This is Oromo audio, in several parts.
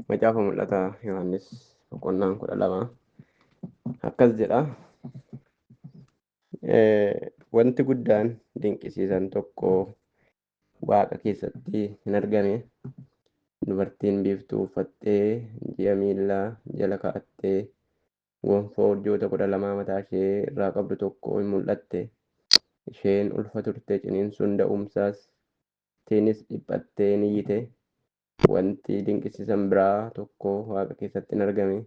Macaafa Mul'ataa Yohaannis boqonnaan 12 akkas jedha. Wanti guddaan dinqisiisan tokko Waaqa keessatti hin argame. Dubartiin biiftuu uffattee ji'a miilla jala kaa'attee gonfoo urjoota 12 mataa ishee irraa qabdu tokko hin mul'atte. Isheen ulfa turte, ciniinsuun da'umsaas tiinis dhiphattee ni iyyite. Wanti dinqisiisan biraa tokko Waaqa keessatti hin argame.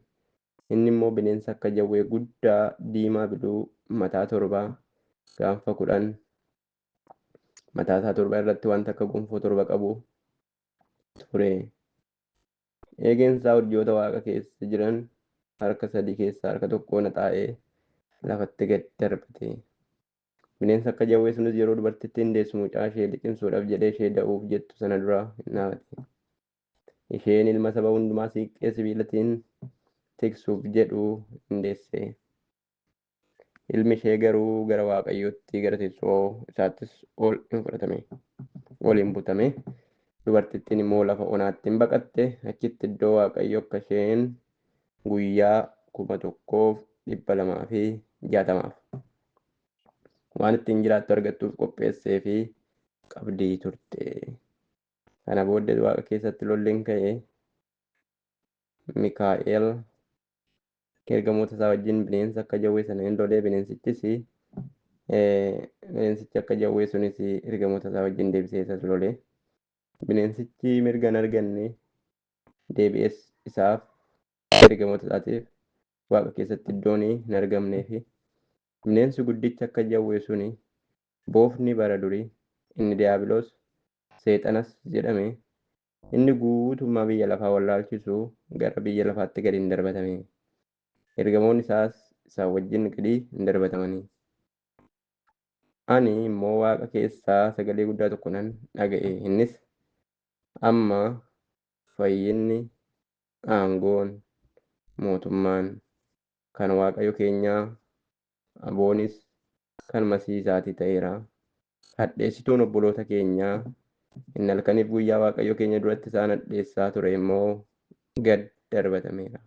Inni immoo bineensa akka jawwee guddaa diimaa biluu, mataa 7, gaanfa 10, mataa isaa 7 irratti wanta akka gonfoo 7 qabu ture. Eegeen isaa urjoota Waaqa keessa jiran harka 3 keessaa harka tokko naxaa'ee lafatti gad darbate. Bineensa akka jawwee sunis yeroo dubartittiin deessu mucaa ishee liqimsuudhaaf jedhee ishee da'uuf jettu sana dura hin dhaabate. Isheen ilma saba hundumaa siiqqee sibiilatiin tiksuuf jedhu hin deesse. Ilmi ishee garuu gara Waaqayyootti, gara teessoo isaattis ol hin fudhatame. Ol hin butame. Dubartittiin immoo lafa onaatti hin baqatte. Achitti iddoo Waaqayyo akka isheen guyyaa 1260f waan ittiin jiraattu argattuuf qopheessee fi qabdii turte. Kana booddee Waaqa keessatti lolli hin ka'e. Mikaa'el ergamoota isaa wajjin bineensa akka jawwee sana hin lolee, bineensichis bineensichi akka jawwee sunis ergamoota isaa wajjin deebisee isas lole. Bineensichi mirga hin arganne, deebi'ees isaaf ergamoota isaatiif Waaqa keessatti iddoon hin argamneefi. Bineensi guddichi akka jawwee suni, boofni bara durii, inni Diyaabiloos, Seexanas jedhame, inni guutummaa biyya lafaa wallaalchisu, gara biyya lafaatti gadi hin darbatame. Ergamoonni isaas isaan wajjin gadi hin darbatamanii. Ani immoo Waaqa keessaa sagalee guddaa tokko nan dhaga'e. Innis, "Amma fayyinni, aangoon, mootummaan kan Waaqayyo keenyaa, aboonis kan Masiih isaatii ta'eera. Hadheessituun obboloota keenyaa, inni halkaniif guyyaa Waaqayyo keenya duratti isaan hadheessaa ture immoo gad darbatameera.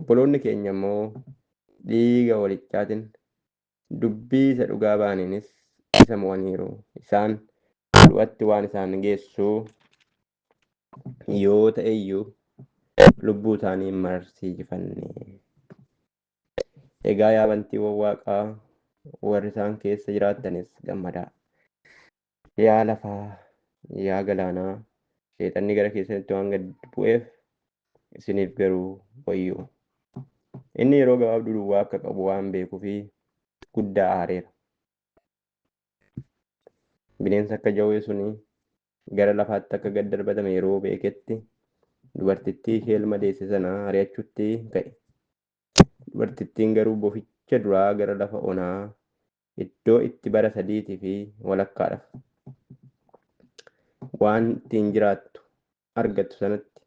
Obboloonni keenya immoo dhiiga hoolichaatiin, dubbii isa dhugaa ba'aniinis isa mo'aniiru. Isaan du'atti waan isaan geessu yoo ta'e iyyuu lubbuu isaanii hin mararsiifanne." Egaa yaa bantiiwwan Waaqaa, warri isaan keessa jiraattanis gammadaa. Yaa lafaa, yaa galaanaa, Seexanni gara keessanitti waan gad bu'eef isiniif garuu wayyoo. Inni yeroo gabaabduu duwwaa akka qabu waan beekuufi guddaa aareera. Bineensa akka jawwee suni gara lafaatti akka gad darbatame yeroo beeketti, dubartittii ishee ilma deesse sana ari'achuutti ka'e. Dubartittiin garuu boficha duraa gara lafa onaa iddoo itti bara sadiitii fi walakkaadhaaf waan ittiin jiraattu argattu sanatti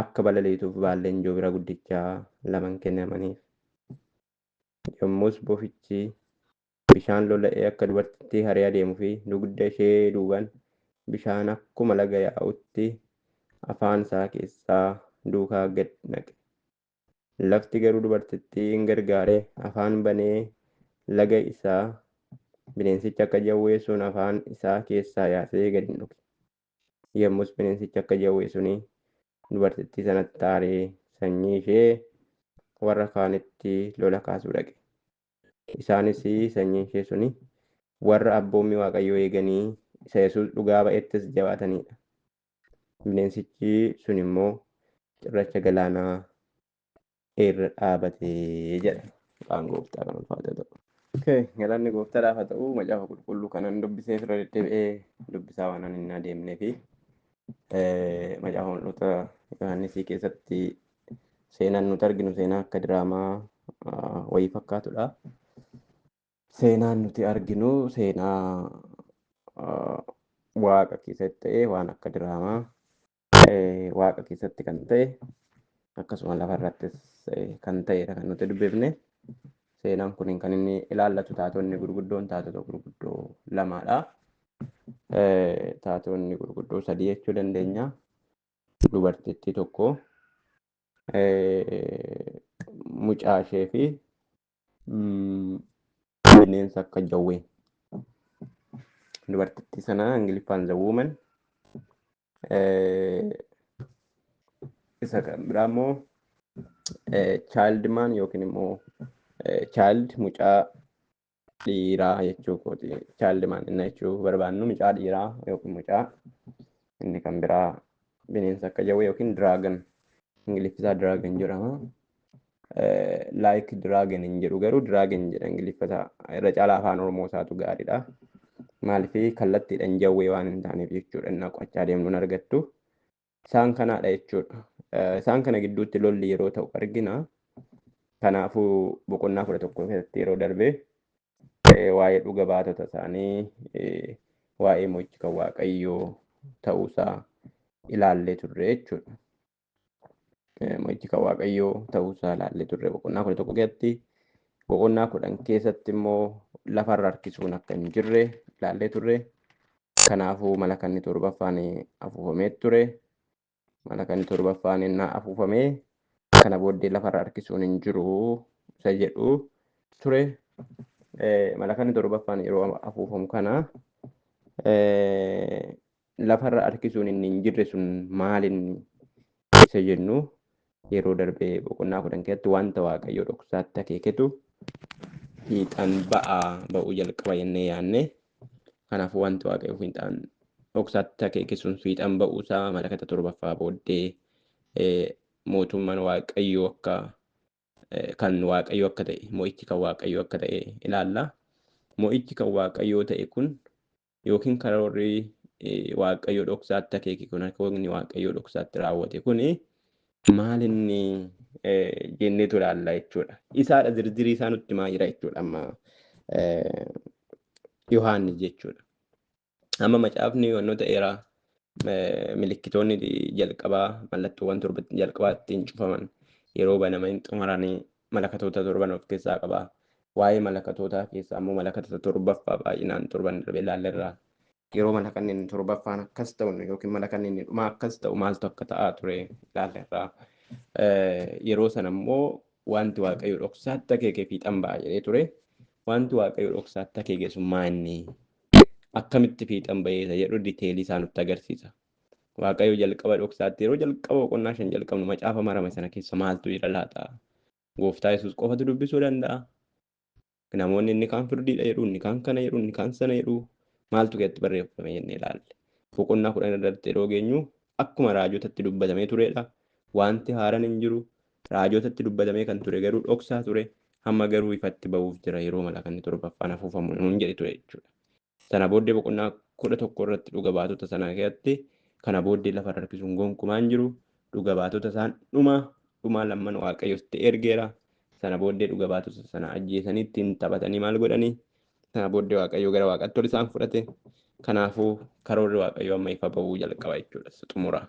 akka balaliituuf baalleen joobira guddichaa laman kennamaniif. Yommus bofichi bishaan lola'ee akka dubartittii haree adeemuu fi dugda ishee duubaan bishaan akkuma laga yaa'utti afaan isaa keessaa duukaa gad naqe. Lafti garuu dubartittii in gargaare, afaan banee laga isaa bineensichi akka jawwee sun afaan isaa keessaa yaasee gad in dhuge. Yommus bineensichi akka jawwee suni dubartittii sanatti aaree sanyii ishee warra kaanitti lola kaasuu dhaqe. Isaanis sanyiin ishee suni warra abboommii Waaqayyoo eeganii isa Yesuus dhugaa ba'ettis jabaatanidha. Bineensichi sun immoo cirracha galaanaa irra dhaabate jedha. Maqaan gooftaa kan ulfaate ta'u. Okay, galanni gooftaadhaaf haa ta'u. Macaafa qulqulluu kanan dubbisee irra deddeebi'ee dubbisaa waan ani hin adeemnee fi Macaafa Mul'ata Yohaannisii keessatti seenaan nuti arginu seenaa akka diraamaa wayii fakkaatudha. Seenaan nuti arginu seenaa Waaqa keessatti ta'e, waan akka diraamaa Waaqa keessatti kan ta'e, akkasuma lafa irrattis kan ta'edha kan nuti dubbifne. Seenaan kun kan inni ilaallatu taatonni gurguddoon taatota gurguddoo lamaadha. Taatonni gurguddoo sadii jechuu dandeenya. Dubartittii tokko, mucaa ishee fi bineensa akka jawwee. Dubartittii sana Ingiliffaan "the woman", isa kan biraa immoo child man yookiin immoo child, mucaa dhiiraa jechuu kooti. Child man inni jechuu barbaannu mucaa dhiiraa yookiin mucaa. Inni kan biraa bineensa akka jawwee yookiin dragon, Ingiliffisaa dragon jedhama. Like dragon hin jedhu garuu dragon jedha Ingiliffata. Irra caalaa afaan Oromoo isaatu gaariidha. Maaliif? Kallattiidhaan jawwee waan hin taaneef jechuudha. Inni qo'achaa deemnuun argattu. Isaan kanaadha jechuudha. Isaan kana gidduutti lolli yeroo ta'u argina. Kanaafuu boqonnaa 11 keessatti yeroo darbe waa'ee dhuga baatota isaanii, waa'ee mo'ichi kan Waaqayyoo ta'uusaa ilaallee turre jechuudha. Mo'ichi kan Waaqayyoo ta'uusaa ilaallee turre boqonnaa 11 keessatti. Boqonnaa 10 keessatti immoo lafarra harkisuun akka hin jirre ilaallee turre. Kanaafuu malakanni torbaffaan afuufamee ture. Malakanni torbaffaan innaa afuufamee kana booddee lafarra harkisuun hin jiru isa jedhu ture. Malakanni torbaffaan yeroo afuufamu kana lafarra harkisuun inni hin jirre sun maalinni isa jennu, yeroo darbee boqonnaa 10 keessatti wanta Waaqayyo dhoksaatti akeeketu fiixaan ba'aa ba'uu jalqaba jennee yaanne. Kanaafuu wanti Waaqayyo fiixaan dhoksaatti akeeke sun fiixaan ba'uusaa malakata torbaffaa booddee mootummaan Waaqayyoo akka kan Waaqayyoo akka ta'e, mo'ichi kan Waaqayyoo akka ta'e ilaalla. Mo'ichi kan Waaqayyoo ta'e kun yookiin karoorri Waaqayyoo dhoksaatti akeeke kun, akeekni Waaqayyoo dhoksaatti raawwate kun maal inni jenneetu ilaalla jechuudha. Isaadha zirzirii isaa nutti himaa jira jechuudha amma Yohaannis jechuudha. Amma macaafni wantoota dheeraa milikkitoonni jalqabaa, mallattoowwan torba jalqabaa ittiin cufaman yeroo banaman xumuranii malakatoota torban of keessaa qaba. Waa'ee malakatootaa keessaa immoo malakata torbaffaa baay'inaan torban darbe ilaallerra. Yeroo malakanni inni torbaffaan akkas ta'u yookiin malakanni inni dhumaa akkas ta'u maaltu akka ta'aa ture ilaallerra. Yeroo sana immoo wanti Waaqayyo dhoksaatti akeeke fiixan ba'a jedhee ture. Wanti Waaqayyo dhoksaatti akeeke sun maa inni, akkamitti fiixan ba'ee isa jedhu detail isaa nutti agarsiisa. Waaqayyo jalqaba dhoksaatti, yeroo jalqaba boqonnaa 5 jalqabnu, macaafa marame sana keessa maaltu jira laata? Gooftaa Yesuus qofatu dubbisuu danda'a. Namoonni inni kaan firdiidha jedhu, inni kaan kana jedhu, inni kaan sana jedhu, maaltu keessatti barreeffame jennee ilaalle. Boqonnaa 10 irratti yeroo geenyu akkuma raajotatti dubbatamee turedha. Wanti haaraan hin jiru. Raajotatti dubbatamee kan ture garuu dhoksaa ture. Hamma garuu ifatti ba'uuf jira yeroo malakanni torbaffaan afuufamu nuun jedhe ture jechuudha. Sana booddee boqonnaa 11 irratti dhuga baatota sana keessatti kana booddee lafa harkisuun gonkumaa hin jiru. Dhuga baatota isaan dhuma dhumaa lamman Waaqayyotti ergeera. Sana booddee dhuga baatota sana ajjeesanii ittiin taphatanii maal godhanii, sana booddee Waaqayyo gara Waaqatti ol isaan fudhate. Kanaafuu karoorri Waaqayyo amma ifa ba'uu jalqaba jechuudha. Xumura.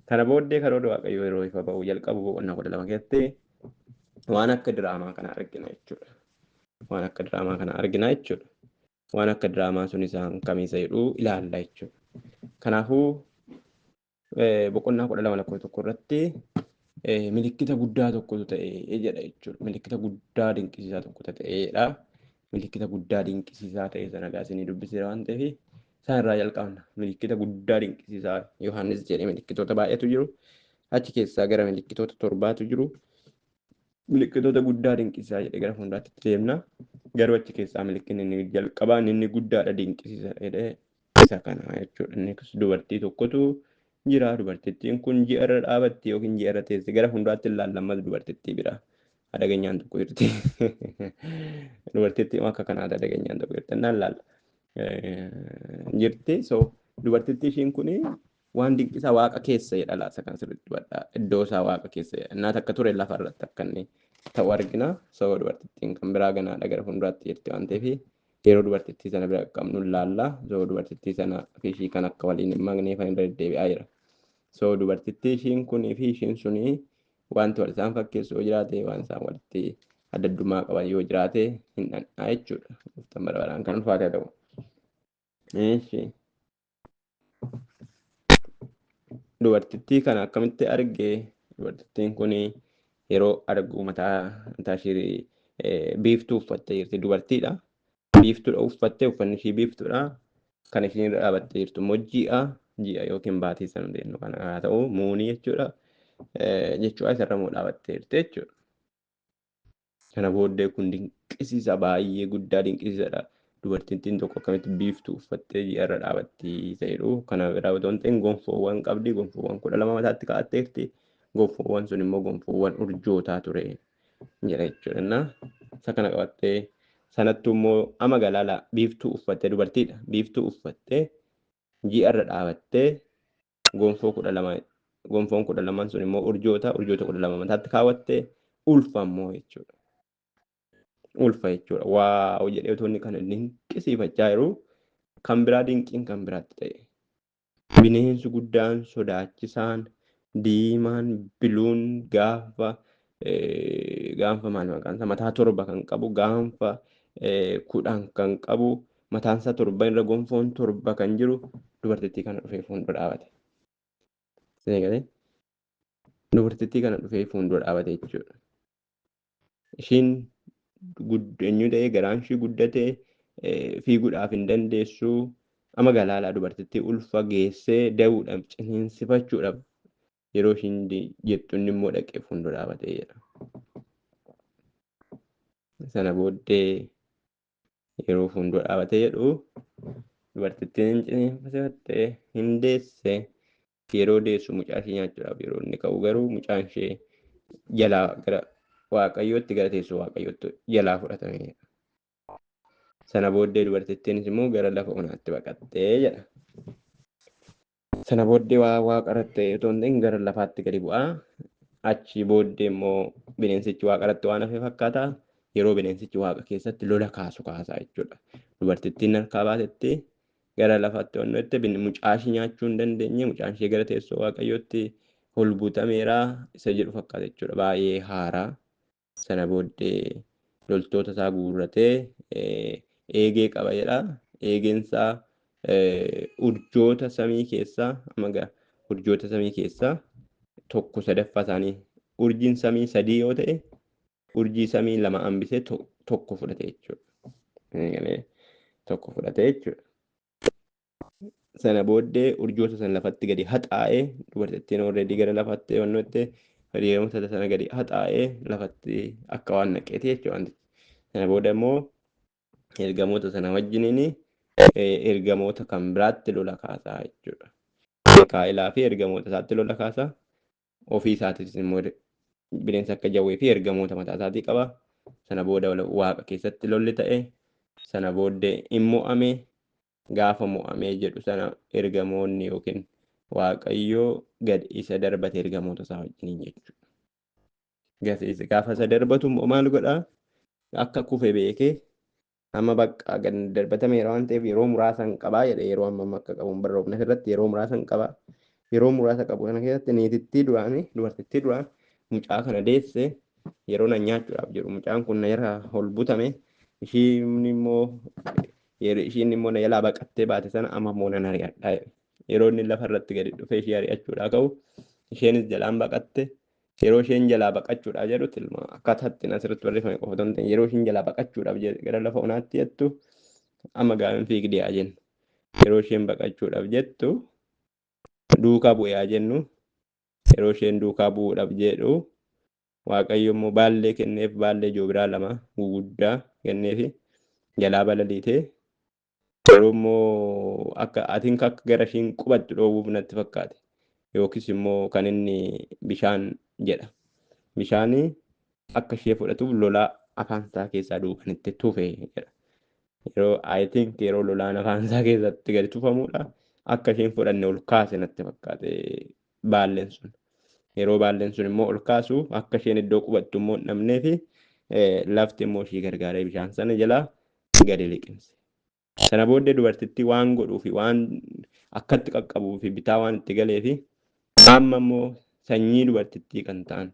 Kana booddee karoorri Waaqayyo yeroo ifa ba'uu jalqabu boqonnaa 12 keessatti waan akka diraamaa kana argina jechuudha. Waan akka diraamaa kana argina jechuudha. Waan akka diraamaa sun isaan kamiisa jedhu ilaalla jechuudha. Kanaafuu boqonnaa 12 lakkoofsa 1 irratti milikkita guddaa tokkotu ta'e jedha jechuudha. Milikkita guddaa dinqisiisaa tokkotu ta'edha. Milikkita guddaa dinqisiisaa ta'e sana egaa isinii dubbiseera waan ta'eef isaan irraa jalqabna. Milikkita guddaa dinqisiisaa Yohaannis jedhee, milikkitoota baay'eetu jiru. Achi keessaa gara milikkitoota torbaatu jiru. Milikkitoota guddaa dinqisiisaa jedhee gara fuulduraatti deemna. Garuu achi keessaa milikkinni inni jalqabaa inni guddaadha dinqisiisaa jedhee isa kana jechuudha. Inni dubartii tokkotu jira. Dubartittiin kun ji'a irra dhaabatti yookiin ji'a irra teessi. Gara fuulduraatti ilaalla ammas dubartittii bira. Adaganyaan tokko jirti. Dubartittii akka kanaati, adaganyaan tokko jirti. Innaan ilaalla. Jirti. So dubartittii ishiin kuni waan dinqisaa waaqa keessa jedha laasa kan sirriitti hubadhaa. Iddoo isaa waaqa keessa jedha. Innaa takka ture lafa irratti akka inni ta'u argina. So dubartittiin kan biraa ganaadha, gara fuulduraatti jirti waan ta'eef yeroo dubartittii sana bira qabnu ilaalla. So dubartittii sana fi ishii kan akka waliin hin maknee kan irra deddeebi'aa jira. So dubartittii ishiin kunii fi ishiin sunii wanti wal isaan fakkeessu yoo jiraate, waan isaan walitti adda addummaa qaban yoo jiraate hin dhandhaa jechuudha. Gooftaan bara baraan kan ulfaate haa ta'u. Eeshi. Dubartittii kana akkamitti arge? Dubartittiin kun yeroo argu mataa mataa ishee biiftuu uffattee jirti. Dubartiidha. Biiftuudha uffattee, uffanni ishii biiftuudha. Kan ishiin irra dhaabattee jirtu immoo ji'a, ji'a yookiin baatii sana jennu kana haa ta'u muunii jechuudha. Jechuudha isarra immoo dhaabattee jirti jechuudha. Kana booddee kun dinqisiisa, baay'ee guddaa dinqisiisadha. Dubartittiin tokko akkamitti biiftuu uffattee ji'a irra dhaabatti isa jedhu. Kana biraa otoo hin ta'in gonfoowwan qabdi. Gonfoowwan 12 mataatti kaa'atteerti. Gonfoowwan sun immoo gonfoowwan urjootaa ture jedha jechuudha. Isa kana qabattee sanattu immoo ama galaala biiftuu uffattee, dubartiidha. Biiftuu uffattee ji'a irra dhaabattee gonfoo 12, gonfoon 12 sun immoo urjoota, urjoota 12 mataatti kaawwattee ulfa immoo jechuudha. Ulfa jechuudha. Waaw jedhee otoo inni kana dinqisiifachaa jiru kan biraa dinqiin kan biraatti ta'e. Bineensi guddaan sodaachisaan diimaan biluun gaanfa gaanfa maal maqaan isaa mataa 7 kan qabu, gaanfa 10 kan qabu, mataan isaa 7 irra gonfoon 7 kan jiru dubartittii kana dhufee fuuldura dhaabate. Isin eegalee dubartittii kana dhufee fuuldura dhaabate jechuudha. Ishiin eenyu ta'ee garaan ishii guddatee fiiguudhaaf hin dandeessu. Amma galaalaa dubartittii ulfa geessee da'uudhaaf ciniinsifachuudhaaf yeroo ishiin jettu inni immoo dhaqee fuuldura dhaabatee jedha. Sana booddee yeroo fuuldura dhaabatee jedhu dubartittiin ciniinsifattee hin deesse. Yeroo deessu mucaa ishee nyaachuudhaaf yeroo inni ka'u garuu mucaan ishee jalaa gara Waaqayyootti, gara teessoo Waaqayyootti jalaa fudhatame. Sana booddee dubartittiinis immoo gara lafa onaatti baqattee jedha. Sana booddee waa waaqa irratti otoo hin ta'in gara lafaatti gadi bu'aa. Achi booddee immoo bineensichi waaqa irratti waan hafe fakkaata. Yeroo bineensichi waaqa keessatti lola kaasu kaasaa jechuudha. Dubartittiin harkaa baatetti gara lafaatti onnootte, mucaa ishee nyaachuu hin dandeenye, mucaan ishee gara teessoo Waaqayyootti ol butameera isa jedhu fakkaata jechuudha. Baay'ee haaraa. Sana booddee loltoota isaa guurratee eegee qaba jedha. Eegeen isaa urjoota samii keessaa amma egaa urjoota samii keessaa 1/3 isaanii, urjiin samii 3 yoo ta'e urjii samii 2 hambisee 1 fudhate jechuudha. 1 fudhate jechuudha. Sana booddee urjoota sana lafatti gadi haxaa'ee, dubartittiin already gara lafaatti yoonnootti hiriyoota sana gadi haxaa'ee lafatti akka waan naqeeti jechuudha wantichi. Sana booda immoo ergamoota sana wajjiniin ergamoota kan biraatti lola kaasaa jechuudha. Mikaa'elaa fi ergamoota isaatti lola kaasaa. Ofii isaatiis immoo bineensa akka jawwee fi ergamoota mataa isaatii qaba. Sana booda waaqa keessatti lolli ta'e. Sana booddee in mo'ame. Gaafa mo'amee jedhu sana ergamoonni yookiin Waaqayyo gad isa darbate ergamoota isaa wajjiniin jechuudha. Gaafa isa darbatu immoo maal godhaa? Akka kufe beekee amma bakka gad darbatameera waan ta'eef yeroo muraasa hin qabaa jedhe. Yeroo amma amma akka qabu hin barroofne asirratti, yeroo muraasa hin qabaa. Yeroo muraasa qabu kana keessatti niitittii duraanii, dubartittii duraan mucaa kana deesse, yeroo na nyaachuudhaaf jedhu mucaan kun na jalaa ol butame, ishiin immoo yeroo ishiin immoo na jalaa baqattee baate sana amma immoo nan ari'adha jedhe. Yeroo inni lafa irratti gadi dhufee ishee ari'achuudhaa ka'u isheenis jalaan baqatte. Yeroo isheen jalaa baqachuudhaaf jedhu tilma akkaataa ittiin asirratti barreeffame qofa otoo hin ta'in, yeroo isheen jalaa baqachuudhaaf gara lafa onaatti jettu, amma gaafin fiigdee haa jennu. Yeroo isheen baqachuudhaaf jettu duukaa bu'ee haa jennu. Yeroo isheen duukaa bu'uudhaaf jedhu Waaqayyo immoo baallee kenneef, baallee joobiraa 2 guguddaa kenneefi jalaa balaliitee. Yeroo immoo akka atiin akka gara ishiin qubattu dhoowwuuf natti fakkaate. Yookiis immoo kan inni bishaan jedha. Bishaan akka ishee fudhatuuf lolaa afaan isaa keessaa duuban itti tufe jedha. Yeroo I think yeroo lolaan afaan isaa keessatti gadi tufamudha. Akka isheen fudhanne ol kaase natti fakkaate baalleen sun. Yeroo baalleen sun immoo ol kaasu akka isheen iddoo qubattu immoo hin dhabnee fi lafti immoo ishii gargaaree bishaan sana jalaa gadi liqimse. Sana booddee dubartittii waan godhuu fi waan akkatti qaqqabuu fi bitaa waan itti galee fi amma immoo sanyii dubartittii kan ta'an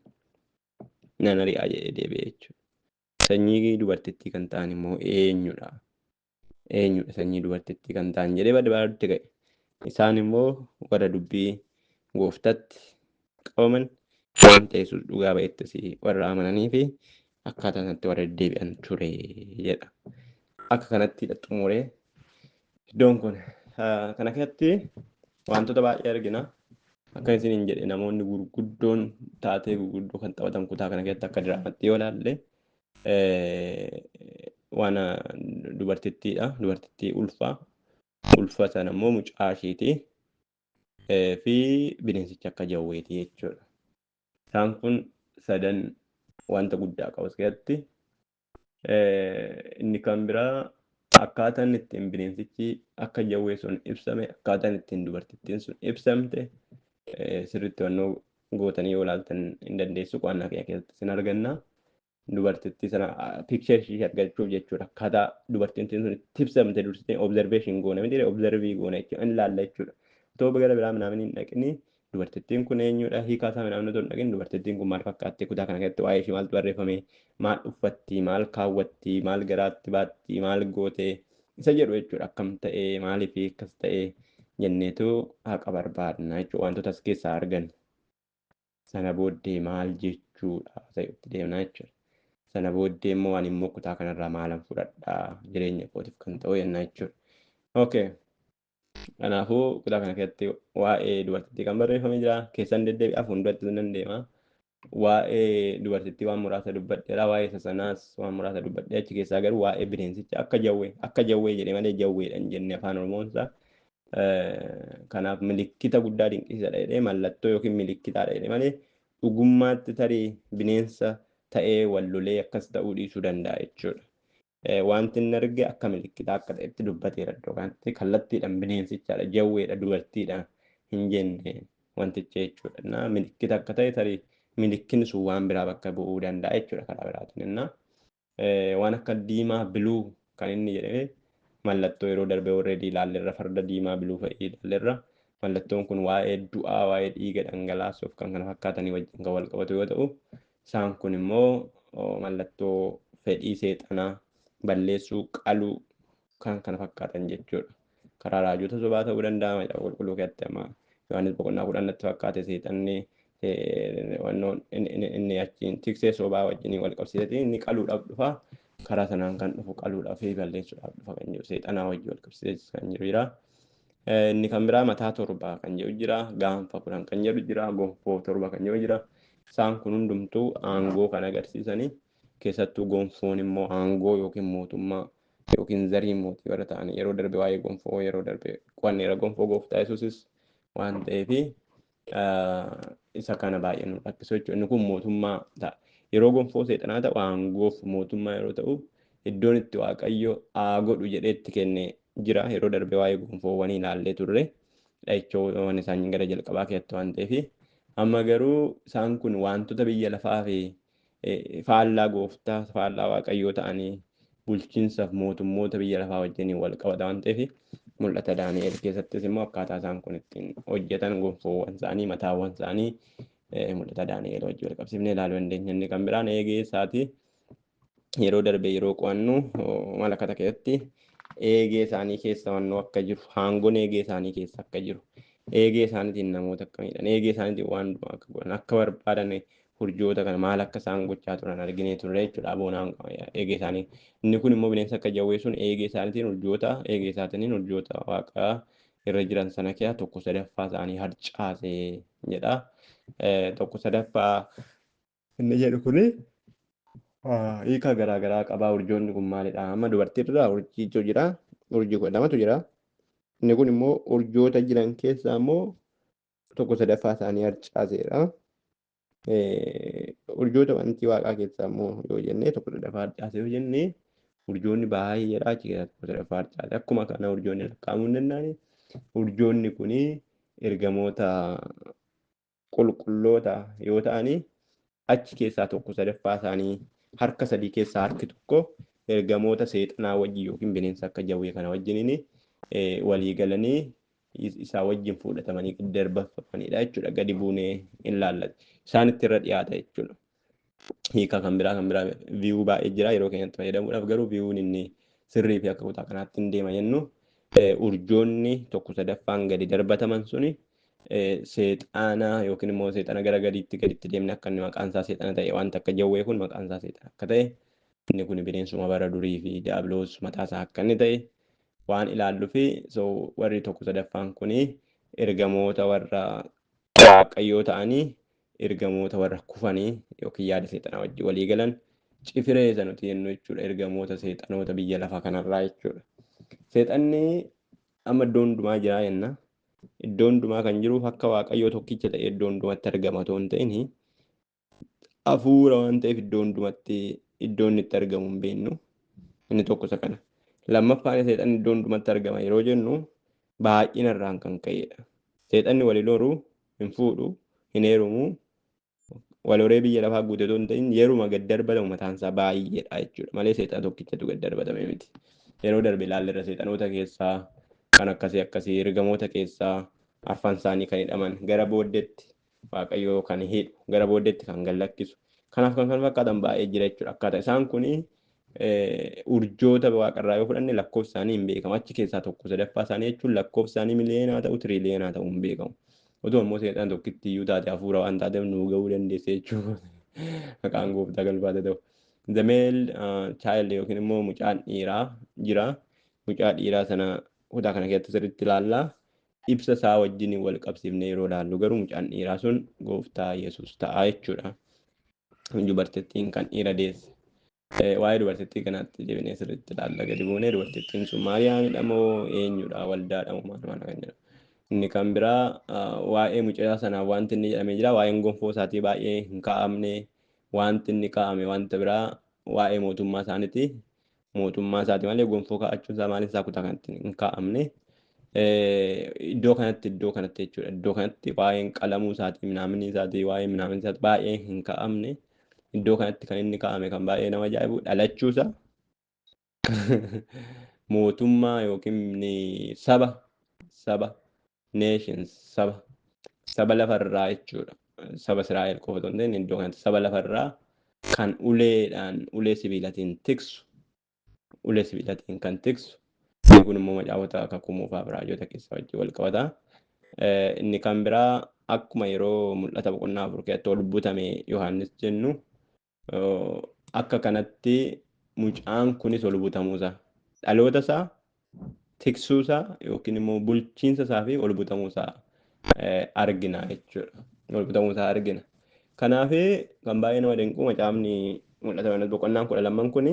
nan ari'aa jedhee deebi'e jechuudha. Sanyii dubartittii kan ta'an immoo eenyudha? Eenyudha sanyii dubartittii kan ta'an jedhee barbaadutti ka'e. Isaan immoo warra dubbii Gooftaatti qabaman, wanta Yesuus dhugaa ba'ettis warra amananii fi akkaataa sanatti warra deddeebi'an ture jedha. Akka kanatti xumuree iddoon kun kana keessatti wantoota baay'ee argina. Akka isiniin jedhe, namoonni gurguddoon taatee gurguddoo kan taphatan kutaa kana keessatti akka diraamatti yoo ilaalle waan dubartittiidha. Dubartittii ulfaa. Ulfa sana immoo mucaa ishiiti. Fi bineensicha akka jawweeti jechuudha. Isaan kun sadan wanta guddaa qabu as keessatti. Inni kan biraa akkaataan ittiin bineensichi akka jawwee sun ibsame, akkaataan ittiin dubartittiin sun ibsamte sirriitti hubannoo gootanii yoo ilaaltan hin dandeessu, qo'annaa keenya keessatti sin arganna. Dubartittii sana picture ishii argachuuf jechuudha. Akkaataa dubartittiin sun itti ibsamte dursitee observation goona miti, observe goona jechuudha. In laalla jechuudha. Otoo gara biraa minaamin hin dhaqini, dubartittiin kun eenyudha, hiikaa isaa minaamin otoo hin dhaqin, dubartittiin kun maal fakkaatti, kutaa kana keessatti waa'ee ishii maaltu barreeffame, maal uffatti, maal kaawwatti, maal garaatti baatti, maal goote isa jedhu jechuudha. Akkam ta'ee, maaliif akkas ta'ee jenneetu haqa barbaadna jechuudha, wantoota as keessaa argannu. Sana booddee maal jechuudha ta'utti deemna jechuudha. Sana booddee immoo ani immoo kutaa kanarraa maalan fudhadhaa jireenya kootiif kan ta'u jenna jechuudha. Okay. Kanaafuu kutaa kana keessatti waa'ee dubartittii kan barreeffamee jira. Keessan deddeebi'aa, fuulduratti nan deema. Waa'ee dubartittii waan muraasa dubbadheera. Waa'ee isa sanaas waan muraasa dubbadhee, achi keessaa garuu waa'ee bineensicha akka jawwee jedhe malee jawweedha hin jenne afaan Oromoonsaa. Kanaaf milikkita guddaa dinqisiisadha jedhee, mallattoo yookiin milikkitaadha jedhe malee dhugummaatti tarii bineensa ta'ee wal lolee akkas ta'uu dhiisuu danda'a jechuudha. Wanti inni arge akka milikkitaa akka ta'etti dubbateera iddoo kanatti, kallattiidhaan bineensichaadha, jawweedha, dubartiidha hin jenne wanticha jechuudha. Na milikkita akka ta'e, tarii milikkinni sun waan biraa bakka bu'uu danda'a jechuudha karaa biraatiin. Innaa waan akka diimaa blue kan inni jedhame mallattoo yeroo darbe already ilaalleerra, farda diimaa blue fa'ii ilaalleerra. Mallattoon kun waa'ee du'aa, waa'ee dhiiga dhangalaasuuf kan kana fakkaatanii wajjin kan wal qabatu yoo ta'u, isaan kun immoo mallattoo fedhii seexanaa, balleessuu, qaluu kan kana fakkaatan jechuudha. Karaa raajota sobaa ta'uu danda'a. Macaafa qulqulluu keessatti amma Yohaannis boqonnaa 10 natti fakkaate, seexanni inni achiin tiksee sobaa wajjin wal qabsiisee inni qaluudhaaf dhufa. Karaa sanaan kan dhufu qaluudhaaf fi balleessuudhaaf dhufa kan jiru, seexanaa wajjin wal qabsiisee kan jiru jira. Inni kan biraa mataa torba kan jedhu jira. Gaanfa 10 kan jedhu jira. Gonfoo torba kan jedhu jira. Isaan kun hundumtuu aangoo kan agarsiisanii, keessattuu gonfoon immoo aangoo yookiin mootummaa yookiin zarii mootii warra ta'anii. Yeroo darbe waa'ee gonfoo yeroo darbe qo'anneera, gonfoo gooftaa Yesuusis waan ta'eefi isa kana baay'ee nu rakkisu jechuudha. Inni kun mootummaa ta'a. Yeroo gonfoo seexanaa ta'u aangoof mootummaa yeroo ta'u, iddoon itti Waaqayyo haa godhu jedhee itti kenne jira. Yeroo darbe waa'ee gonfoowwanii ilaallee turre. Dhahichoowwan isaan gara jalqabaa keessatti waan ta'eef, amma garuu isaan kun wantoota biyya lafaa fi faallaa gooftaa, faallaa Waaqayyoo ta'anii bulchiinsaaf mootummoota biyya lafaa wajjiniin wal qabata waan ta'eef, mul'ata Daani'el keessattis immoo akkaataa isaan kun ittiin hojjetan, gonfoowwan isaanii, mataawwan isaanii mul'ata Daani'el wajjin wal qabsiifnee ilaaluu dandeenya. Inni kan biraan eegee isaati. Yeroo darbe yeroo qo'annu malakata keessatti eegee isaanii keessa wannoo akka jiru, haangoon eegee isaanii keessa akka jiru, eegee isaaniitiin namoota akka miidhan, eegee isaaniitiin waan hundumaa akka godhan, akka barbaadan urjoota kana maal akka isaan gochaa turan arginee turre jechuudha. Aboonaan eegee isaanii. Inni kun immoo bineensa akka jawwee sun eegee isaaniitiin urjoota, eegee isaatiin urjoota waaqaa irra jiran sana keessaa tokko sadaffaa isaanii harcaase jedha. Tokko sadaffaa inni jedhu kuni hiika garaa garaa qaba. Urjoonni kun maalidha? Amma dubartii irraa urjiitu jira. Urjii 12tu jira. Inni kun immoo urjoota jiran keessaa immoo tokko sadaffaa isaanii harcaaseera. Urjoota wanti waaqaa keessaa immoo yoo jenne, tokko sadaffaa harcaase yoo jenne, urjoonni baay'eedha, achi keessaa tokko sadaffaa harcaase. Akkuma kana urjoonni lakkaa'amuu hin danda'ani. Urjoonni kuni ergamoota qulqulloota yoo ta'ani, achi keessaa tokko sadaffaa isaanii, harka sadii keessaa harki tokko ergamoota seexanaa wajjin yookiin bineensa akka jawwee kana wajjiniin walii galanii isaa wajjin fudhatamanii darbafamanidha jechuudha. Gadi buunee hin laallatu. Isaanitti irra dhiyaata jechuudha. Hiika kan biraa view baay'ee jira, yeroo keenyatti fayyadamuudhaaf garuu viewun inni sirrii fi akka kutaa kanaatti hin deema jennu, urjoonni tokko sadaffaan gadi darbataman suni Seexana yookiin immoo seexana gara gadiitti gaditti deemne akka inni maqaan isaa seexana ta'e, wanta akka jawwee kun maqaan isaa seexana akka ta'e, inni kun bineensuma bara durii fi diiyaabiloos mataa isaa akka inni ta'e waan ilaalluu fi, so warri tokko sadaffaan kuni ergamoota warra waaqayyoo ta'anii, ergamoota warra kufanii yookiin yaada seexanaa wajjin walii galan, cifiree isa nuti jennu jechuudha, ergamoota seexanoota biyya lafaa kanarraa jechuudha. Seexanni amma iddoo hundumaa jira jenna. Iddoo hundumaa kan jiruuf akka waaqayyoo tokkicha ta'e iddoo hundumatti argama otoo hin ta'in, hafuura waan ta'eef iddoo hundumatti iddoo inni itti argamu hin beeknu. Inni tokko isa kana. Lammaffaan, seexanni iddoo hundumatti argama yeroo jennu baay'ina irraan kan ka'edha. Seexanni wal hin horuu, hin fuudhu, hin heerumu, wal horee biyya lafaa guute otoo hin ta'in, yeruma gad darbatamu mataan isaa baay'eedha jechuudha. Malee seexana tokkichatu gad darbatame miti. Yeroo darbe ilaalleerra, seexanoota keessaa kan akkasii akkasii, ergamoota keessaa arfan isaanii kan hidhaman, gara booddeetti waaqayyoo kan hidhu, gara booddeetti kan gad lakkisu. Kanaaf kan kana fakkaatan baay'ee jira jechuudha. Akkaataa isaan kuni urjoota waaqarraa yoo fudhanne lakkoofsi isaanii hin beekamu. Achi keessaa tokko sadaffaa isaanii jechuun lakkoofsi isaanii miliyoonaa ta'u, tiriliyoonaa ta'u hin beekamu. Otoo immoo seexana tokkitti iyyuu taate, hafuura waan taateef nuu ga'uu dandeesse jechuudha. Maqaan gooftaa galfaata ta'u. The male child yookiin immoo mucaan dhiiraa jira. Mucaa dhiiraa sana kutaa kana keessatti sirriitti ilaalla. Ibsa isaa wajjin wal qabsiifnee yeroo ilaallu garuu mucaan dhiiraa sun gooftaa Yesuus ta'a jechuudha. Dubartittiin kan dhiira deesse. Waa'ee dubartittii kanaatti deebinee sirriitti ilaalla gadi buunee. Dubartittiin sun Maariyaamidha moo eenyudha, waldaadha moo maal maal kan jedhu. Inni kan biraa, waa'ee mucaa sanaa wanti inni jedhamee jira. Waa'een gonfoo isaatii baay'ee hin kaa'amne. Wanti inni kaa'ame wanta biraa waa'ee mootummaa isaaniiti. Mootummaa isaati malee gonfoo kaa'achuun isaa maaliin isaa kutaa kanatti hin kaa'amne. Iddoo kanatti jechuudha. Iddoo kanatti waa'een qalamuu isaatii, minaaminii isaatii, waa'ee minaaminii isaatii baay'ee hin kaa'amne. Iddoo kanatti kan inni kaa'ame kan baay'ee nama ajaa'ibu dhalachuusaa, mootummaa yookiin saba nations, saba lafarraa jechuudha. Saba Israa'el qofa otoo hin ta'in, iddoo kanatti saba lafarraa kan uleedhaan, ulee sibiilatiin tiksu, ulee sibiilatiin kan tiksu. Inni kun immoo macaafota kakuu moofaa fi raajota keessa wajjin wal qabata. Inni kan biraa, akkuma yeroo Mul'ata boqonnaa 4 keessatti ol butame Yohaannis jennu, akka kanatti mucaan kunis ol butamuusaa, dhaloota isaa tiksuusaa yookiin immoo bulchiinsa isaa fi ol butamuusaa argina jechuudha. Ol butamuusaa argina. Kanaaf kan baay'ee nama dinqu, macaafni Mul'ata Yohaannis boqonnaan 12 kuni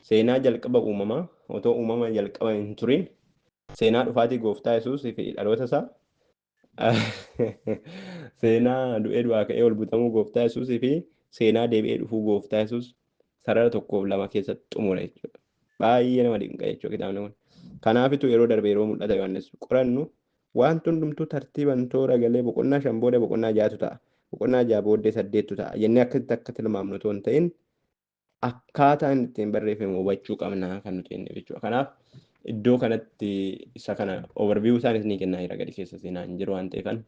seenaa jalqaba uumamaa, otoo uumama jalqaba hin turin, seenaa dhufaatii gooftaa Yesuus fi dhaloota isaa, seenaa du'ee du'aa ka'ee ol butamuu gooftaa Yesuus fi seenaa deebi'ee dhufuu gooftaa Yesuus sarara tokkoof lama keessatti xumura jechuudha. Baay'ee nama dinqa jechuudha kitaabni kun. Kanaafitu yeroo darbe yeroo Mul'ata Yohaannis qorannu wanti hundumtuu tartiiban toora galee boqonnaa 5 booda boqonnaa ja'atu ta'a. Boqonnaa 6 booddee saddeettu ta'a. Jennee akkasitti akka tilmaamnu otoo hin ta'in, akkaataa inni ittiin barreeffamu hubachuu qabna kan nuti jenne jechuudha. Kanaaf iddoo kanatti isa kana overview isaanis ni kennaa jira, gadi keessa seenaa hin jiru waan ta'eefan,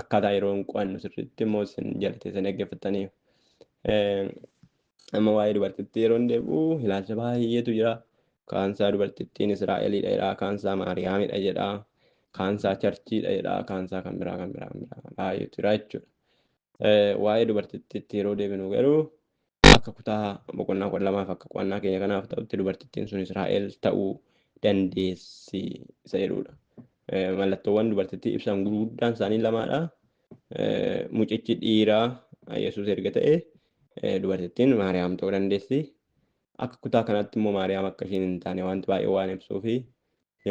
akkaataa yeroo hin qo'annu sirriitti immoo isin jalatti isin dhaggeeffattaniif. Amma waa'ee dubartittii yeroo hin deebi'u ilaalcha baay'eetu jira. Kaansaa dubartittiin Israa'eliidha jedha, kaansaa Maariyaamidha jedha, kaansaa churchiidha jedha, kaansaa kan biraa kan biraa kan biraa baay'eetu jira jechuudha. Waa'ee dubartittiitti yeroo deebinu garuu akka kutaa boqonnaa 12f akka qo'annaa keenya kanaaf ta'utti dubartittiin sun Israa'el ta'uu dandeessi isa jedhudha. Mallattoowwan dubartittii ibsan gurguddaan isaanii lamaadha. Mucichi dhiiraa Yesuus erga ta'e, dubartittiin Maariyaam ta'uu dandeessi. Akka kutaa kanatti immoo Maariyaam akka isheen hin taane wanti baay'ee waan ibsuu fi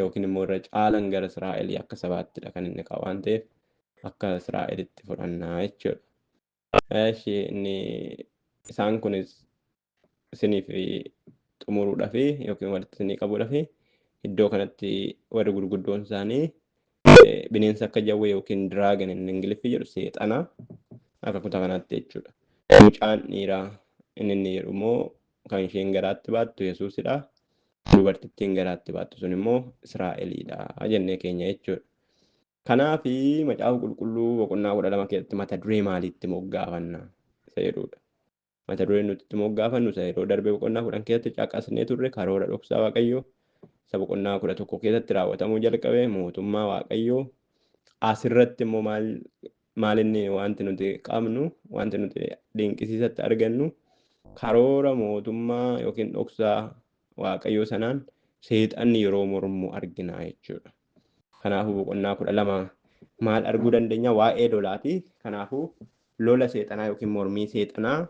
yookiin immoo irra caalan gara Israa'elii akka sabaattidha kan inni qabu waan ta'eef, akka Israa'elitti fudhannaa jechuudha. Eshi, inni isaan kunis isiniif xumuruudhaaf yookiin walitti isinii qabuudhaaf, iddoo kanatti warri gurguddoon isaanii bineensa akka jawwee yookiin dragon inni Ingiliffi jedhu seexana akka kutaa kanaatti jechuudha. Mucaan dhiiraa inni inni jedhu immoo kan isheen garaatti baattu Yesuusidha. Dubartittiin garaatti baattu sun immoo Israa'eliidha jennee keenya jechuudha. Kanaaf Macaafa Qulqulluu boqonnaa 12 keessatti mata duree maaliitti moggaafanna isa jedhudha. Mata dureen nuti itti moggaafannu isa yeroo darbe boqonnaa 10 keessatti caqasnee turre, karoora dhoksaa Waaqayyoo isa boqonnaa 11 keessatti raawwatamuu jalqabe, mootummaa Waaqayyoo. Asirratti immoo maal maal inni wanti nuti qabnu, wanti nuti dinqisiisatti argannu, karoora mootummaa yookiin dhoksaa Waaqayyoo sanaan seexanni yeroo mormu argina jechuudha. Kanaafuu boqonnaa 12 maal arguu dandeenya? Waa'ee lolaati. Kanaafuu lola seexanaa yookiin mormii seexanaa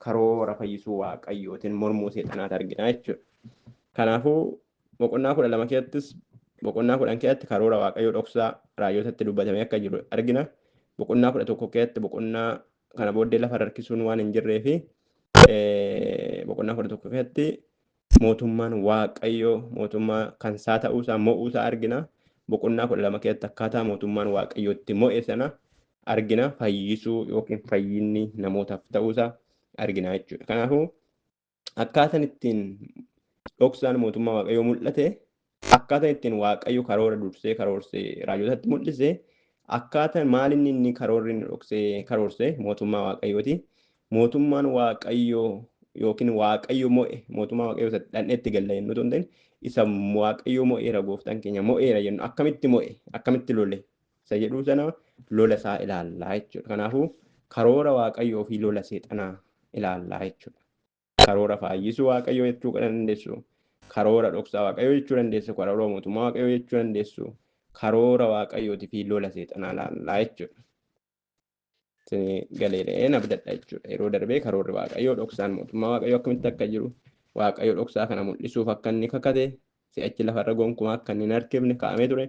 karoora fayyisuu Waaqayyootiin mormuu seexanaati argina jechuudha. Kanaafuu boqonnaa 12 keessattis, boqonnaa 10 keessatti karoora Waaqayyoo dhoksaa raajotatti dubbatamee akka jiru argina. Boqonnaa 11 keessatti boqonnaa kana booddee lafa harkisuun waan hin jirree fi boqonnaa 11 keessatti mootummaan Waaqayyoo mootummaa kan isaa ta'uusaa, mo'uusaa argina. Boqonnaa 12 keessatti akkaataa mootummaan Waaqayyootti mo'e sana argina. Fayyisuu yookiin fayyinni namootaaf ta'uusaa argina jechuudha. Kanaafuu akkaataan ittiin dhoksaan mootummaa Waaqayyoo mul'ate, akkaataan ittiin Waaqayyo karoora dursee karoorsee raajotatti mul'ise, akkaataan maalinni inni karoorri inni dhoksee karoorse mootummaa Waaqayyooti. Mootummaan Waaqayyoo yookiin Waaqayyo mo'e, mootummaa Waaqayyoo isa dhandheetti galla jennu otoo hin ta'in, isa Waaqayyo mo'eera, gooftaan keenya mo'eera jennu, akkamitti mo'e, akkamitti lole isa jedhuu sana, lola isaa ilaallaa jechuudha. Kanaafuu karoora Waaqayyoo fi lola seexanaa ilaallaa jechuudha. Karoora fayyisuu Waaqayyoo jechuu dandeessu. Karoora dhoksaa Waaqayyoo jechuu dandeessu. Karoora mootummaa Waaqayyoo jechuu dandeessu. Karoora Waaqayyootii fi lola seexanaa ilaallaa jechuudha. Galeedheen abdadha jechuudha. Yeroo darbee karoorri Waaqayyoo dhoksaan mootummaa Waaqayyoo akkamitti akka jiru, Waaqayyo dhoksaa kana mul'isuuf akka inni kakate, si'achi lafarra gonkumaa akka inni hin harkifne kaa'amee ture.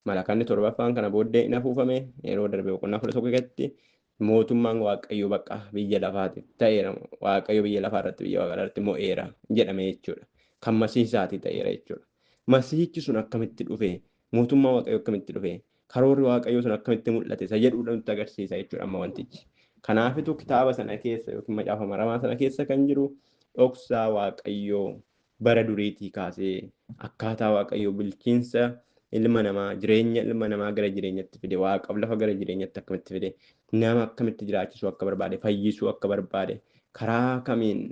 Malakanni torbaffaan kana booddee hin afuufame. Yeroo darbee boqonnaa 11 keessatti mootummaan Waaqayyoo bakka biyya lafaatiif ta'eera. Waaqayyo biyya lafaa irratti, biyya waaqaa irratti mo'eera jedhame jechuudha. Kan masiisaatii ta'eera jechuudha. Masiihichi sun akkamitti dhufe? Mootummaa Waaqayyoo akkamitti dhufe? Karoorri Waaqayyoo sun akkamitti mul'ate? Isa jedhuudha nutti agarsiisa jechuudha amma wantichi. Kanaafitu kitaaba sana keessa yookiin macaafa maramaa sana keessa kan jiru dhoksaa Waaqayyoo bara duriitii kaasee akkaataa Waaqayyoo bulchiinsa ilma namaa, jireenya ilma namaa gara jireenyatti fide, waaqaaf lafa gara jireenyatti akkamitti fide, nama akkamitti jiraachisuu akka barbaade, fayyisuu akka barbaade, karaa kamiin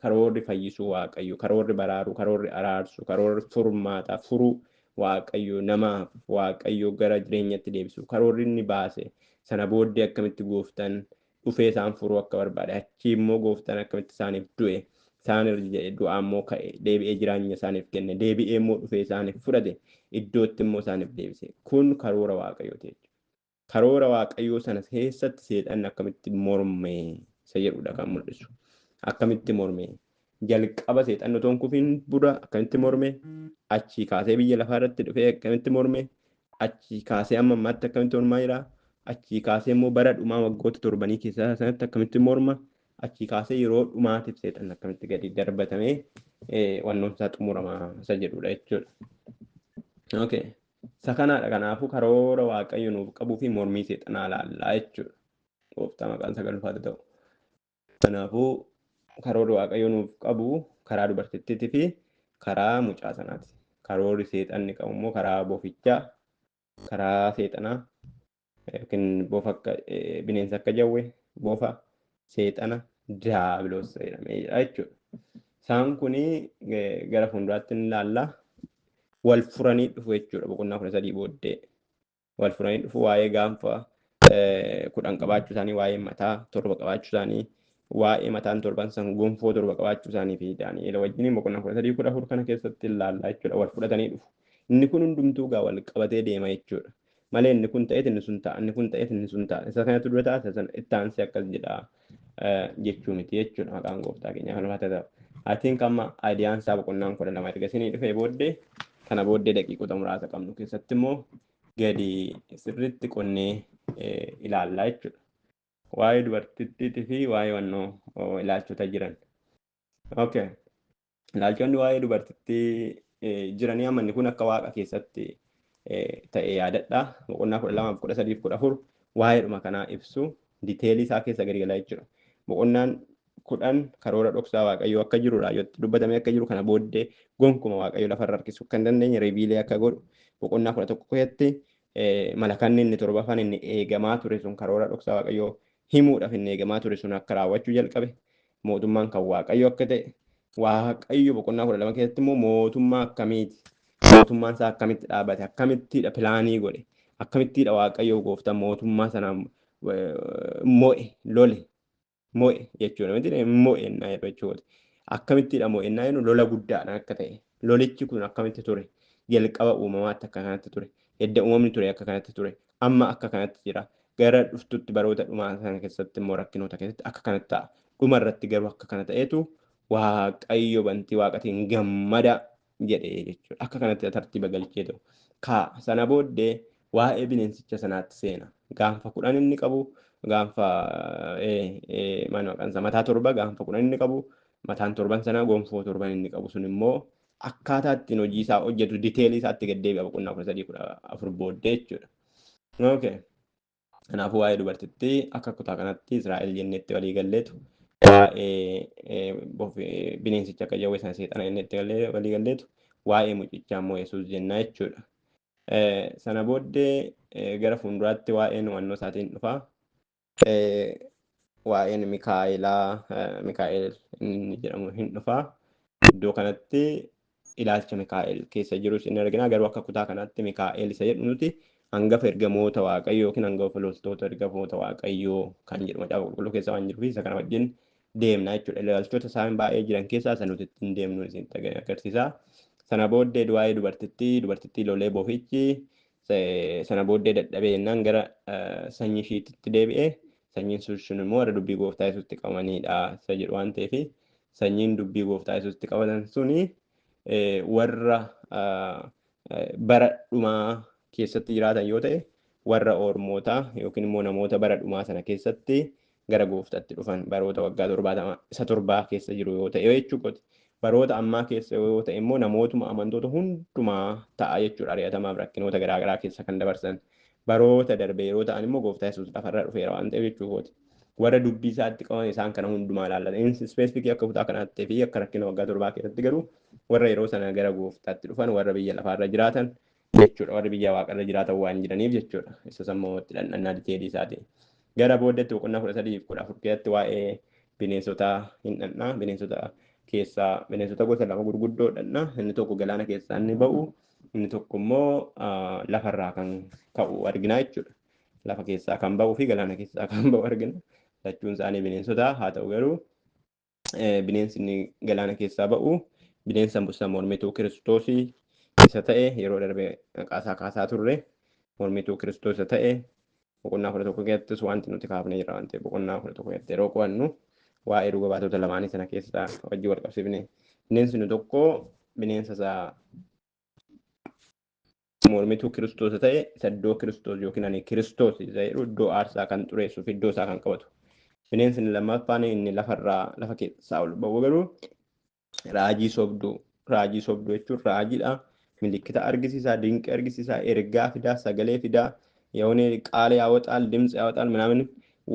karoorri fayyisuu Waaqayyo, karoorri baraaruu, karoorri araarsuu, karoorri furmaataa furuu Waaqayyo namaaf, Waaqayyo gara jireenyatti deebisu, karoorri inni baase sana booddee akkamitti gooftaan dhufee isaan furuu akka barbaade, achii immoo gooftaan akkamitti isaaniif du'e, isaan irra jedhe, du'aa immoo ka'e, deebi'ee jireenya isaaniif kenne, deebi'ee immoo dhufee isaaniif fudhate, iddootti immoo isaaniif deebise. Kun karoora Waaqayyooti jechuudha. Karoora Waaqayyoo sana keessatti seexanni akkamitti morme isa jedhudha kan mul'isu. Akkamitti morme? Jalqaba seexanni otoo hin kufiin dura akkamitti morme? Achii kaasee biyya lafaa irratti dhufee akkamitti morme? Achii kaasee amma ammaatti akkamitti mormaa jira? Achii kaasee immoo bara dhumaa waggoota torbanii keessaa sanatti akkamitti morma? Achii kaasee yeroo dhumaatiif seexanni akkamitti gadi darbatamee wannoon isaa xumurama isa jedhudha jechuudha. Okay. Isa kanaadha. Kanaafuu karoora Waaqayyo nuuf qabuu fi mormii seexanaa ilaallaa jechuudha. Gooftaa maqaan isaa galfaatu ta'u. Kanaafuu karoorri Waaqayyo nuuf qabu karaa dubartittiitii fi karaa mucaa sanaati. Karoorri seexanni qabu immoo karaa bofichaa, karaa seexanaa yookiin bofa akka bineensa akka jawwe, bofa, seexana, diyaabiloos jedhamee jira jechuudha. Isaan kuni gara fuulduraatti ni ilaalla. Wal furanii dhufu jechuudha boqonnaa 13 booddee. Wal furanii dhufu, waa'ee gaanfa 10 qabaachuu isaanii, waa'ee mataa torba qabaachuu isaanii, waa'ee mataan torban san gonfoo torba qabaachuu isaanii fi Daani'eel wajjin boqonnaa 13, 14 kana keessatti ilaalla jechuudha. Wal fudhatanii dhufu. Inni kun hundumtuu gaa wal qabatee deema jechuudha. Malee inni kun ta'eet inni sun ta'a, inni kun ta'eet inni sun ta'a. Isa kanatu dura ta'a, isa sana itti aansee akkas jedha jechuu miti jechuudha. Maqaan gooftaa keenyaa kan ulfaate ta'u. I think amma ideaan isaa boqonnaan 12 erga isinii dhufee booddee, kana booddee daqiiqota muraasa qabnu keessatti immoo gadi sirriitti qonnee ilaallaa jechuudha. Waa'ee dubartittiitii fi waa'ee wannoo ilaalchota jiran. Okay. Ilaalchonni waa'ee dubartittii jiranii amma inni kun akka waaqa keessatti ta'e yaadadha. Boqonnaa 12, 13 fi 14 waa'eedhuma kanaa ibsu, detailii isaa keessa gadi galaa jechuudha. Boqonnaan 10 karoora dhoksaa Waaqayyoo akka jiru raajootti dubbatamee akka jiru, kana booddee gonkuma Waaqayyo lafarra harkisuu akka hin dandeenye reveal akka godhu, boqonnaa 11 keessatti malakanni inni torbaffaan inni eegamaa ture sun, karoora dhoksaa Waaqayyoo himuudhaaf inni eegamaa ture sun akka raawwachuu jalqabe, mootummaan kan Waaqayyo akka ta'e, Waaqayyo boqonnaa 12 keessatti immoo mootummaa akkamiiti, mootummaan isaa akkamitti dhaabate, akkamittidha pilaanii godhe, Akkamittiidha Waaqayyo gooftaan mootummaa sana mo'e lole mo'e jechuudha. Miti mo'e ennaa jedhu jechuudha. Akkamittiidha mo'e ennaa jennu lola guddaadhaan akka ta'e. Lolichi kun akkamitti ture? Jalqaba uumamaatti akka kanatti ture. Edda uumamni ture akka kanatti ture. Amma akka kanatti jira. Gara dhuftutti baroota dhumaa sana keessatti immoo rakkinoota keessatti akka kanatti ta'a. Dhuma irratti garuu akka kana ta'etu Waaqayyo bantii waaqatiin gammada jedhee jechuudha. Akka kanatti tartiiba galchee ta'u. Kaa sana booddee waa'ee bineensicha sanaatti seena. Gaanfa 10 inni qabu, gaanfa maal maqaan isaa mataa 7 gaanfa 10 inni qabu, mataan 7 sanaa gonfoo 7 inni qabu sun immoo akkaataa ittiin hojii isaa hojjetu diteelii isaatti gad deebi'a boqonnaa 13 14 booddee jechuudha. Okay. Kanaafuu waa'ee dubartittii akka kutaa kanatti Israa'el jenneetti walii galleetu waa'ee bineensicha akka jawwee sana seexana jenneetti walii galleetu waa'ee mucichaa immoo Yesuus jennaa jechuudha. Sana booddee gara fuulduraatti waa'een hubannoo isaatiin dhufa. Waa'een Mikaa'elaa Mikaa'el inni jedhamu hin dhufa. Iddoo kanatti ilaalcha Mikaa'el keessa jirus inni argina. Garuu akka kutaa kanaatti Mikaa'el isa jedhu nuti hangafa ergamoota Waaqayyoo yookiin hangafa loltoota ergamoota Waaqayyoo kan jedhu macaafa qulqulluu keessa waan jiruuf isa kana wajjin deemna jechuudha. Ilaalchota isaan baay'ee jiran keessaa isa nuti ittiin deemnu isinitti agarsiisa. Sana booddee waa'ee dubartittii lolee bofichi sana booddee dadhabee jennaan gara sanyii ishiitti deebi'e. Sanyiin sun immoo warra dubbii gooftaa Yesuusitti qabamanidha isa jedhu waan ta'eef sanyiin dubbii gooftaa Yesuusitti qabatan suni warra bara dhumaa keessatti jiraatan yoo ta'e warra ormootaa yookiin immoo namoota bara dhumaa sana keessatti gara gooftaatti dhufan baroota waggaa 70 isa 7 keessa jiru yoo ta'e jechuudha. Baroota ammaa keessa yoo ta'e immoo namootuma amantoota hundumaa ta'a jechuudha. Ari'atamaaf rakkinoota garaagaraa keessa kan dabarsan. Baroota darbe yeroo ta'an immoo gooftaa Yesuus lafarra dhufeera waan ta'eef jechuudha. Warra dubbii isaatti qaban isaan kana hundumaa ilaallata. Inni ispeesifikii akka kutaa kanaatti fi akka rakkina waggaa 7 keessatti garuu warra yeroo sana gara gooftaatti dhufan warra biyya lafaarra jiraatan jechuudha. Warra biyya waaqarra jiraatan waan jiraniif jechuudha. Isa sammuu itti dhandhannaa diteelii isaati. Gara booddeetti boqonnaa 13 fi 14 keessatti waa'ee bineensotaa hin dhandhaa. Bineensota keessaa bineensota gosa lama gurguddoo dhandhaa. Inni tokko galaana keessaa inni ba'u, inni tokko immoo lafarraa kan ka'u argina jechuudha. Lafa keessaa kan ba'uu fi galaana keessaa kan ba'u argina. Lachuun isaanii bineensota haa ta'u garuu bineensi inni galaana keessaa ba'u bineensa mormituu Kiristoosii isa ta'e yeroo darbe maqaa isaa kaasaa turre mormituu Kiristoos isa ta'e boqonnaa 11 keessattis wanti nuti kaafnee jira waan ta'eef boqonnaa 11 keessatti yeroo qo'annu waa'ee dhuga baatota lamaanii sana keessa wajjin wal qabsiifne. Bineensi inni tokko bineensa isaa mormituu Kiristoos ta'e isa iddoo Kiristoos yookiin ani Kiristoos isa jedhu iddoo aarsaa kan xureessuu fi iddoo isaa kan qabatu. Bineensi inni lammaffaan inni lafarraa lafa keessaa ol ba'u garuu raajii sobduu. Raajii sobduu jechuun raajiidha. Milikkita argisiisaa, dinqii argisiisaa, ergaa fidaa, sagalee fidaa, የሆነ ቃል ያወጣል፣ ድምፅ ያወጣል ምናምን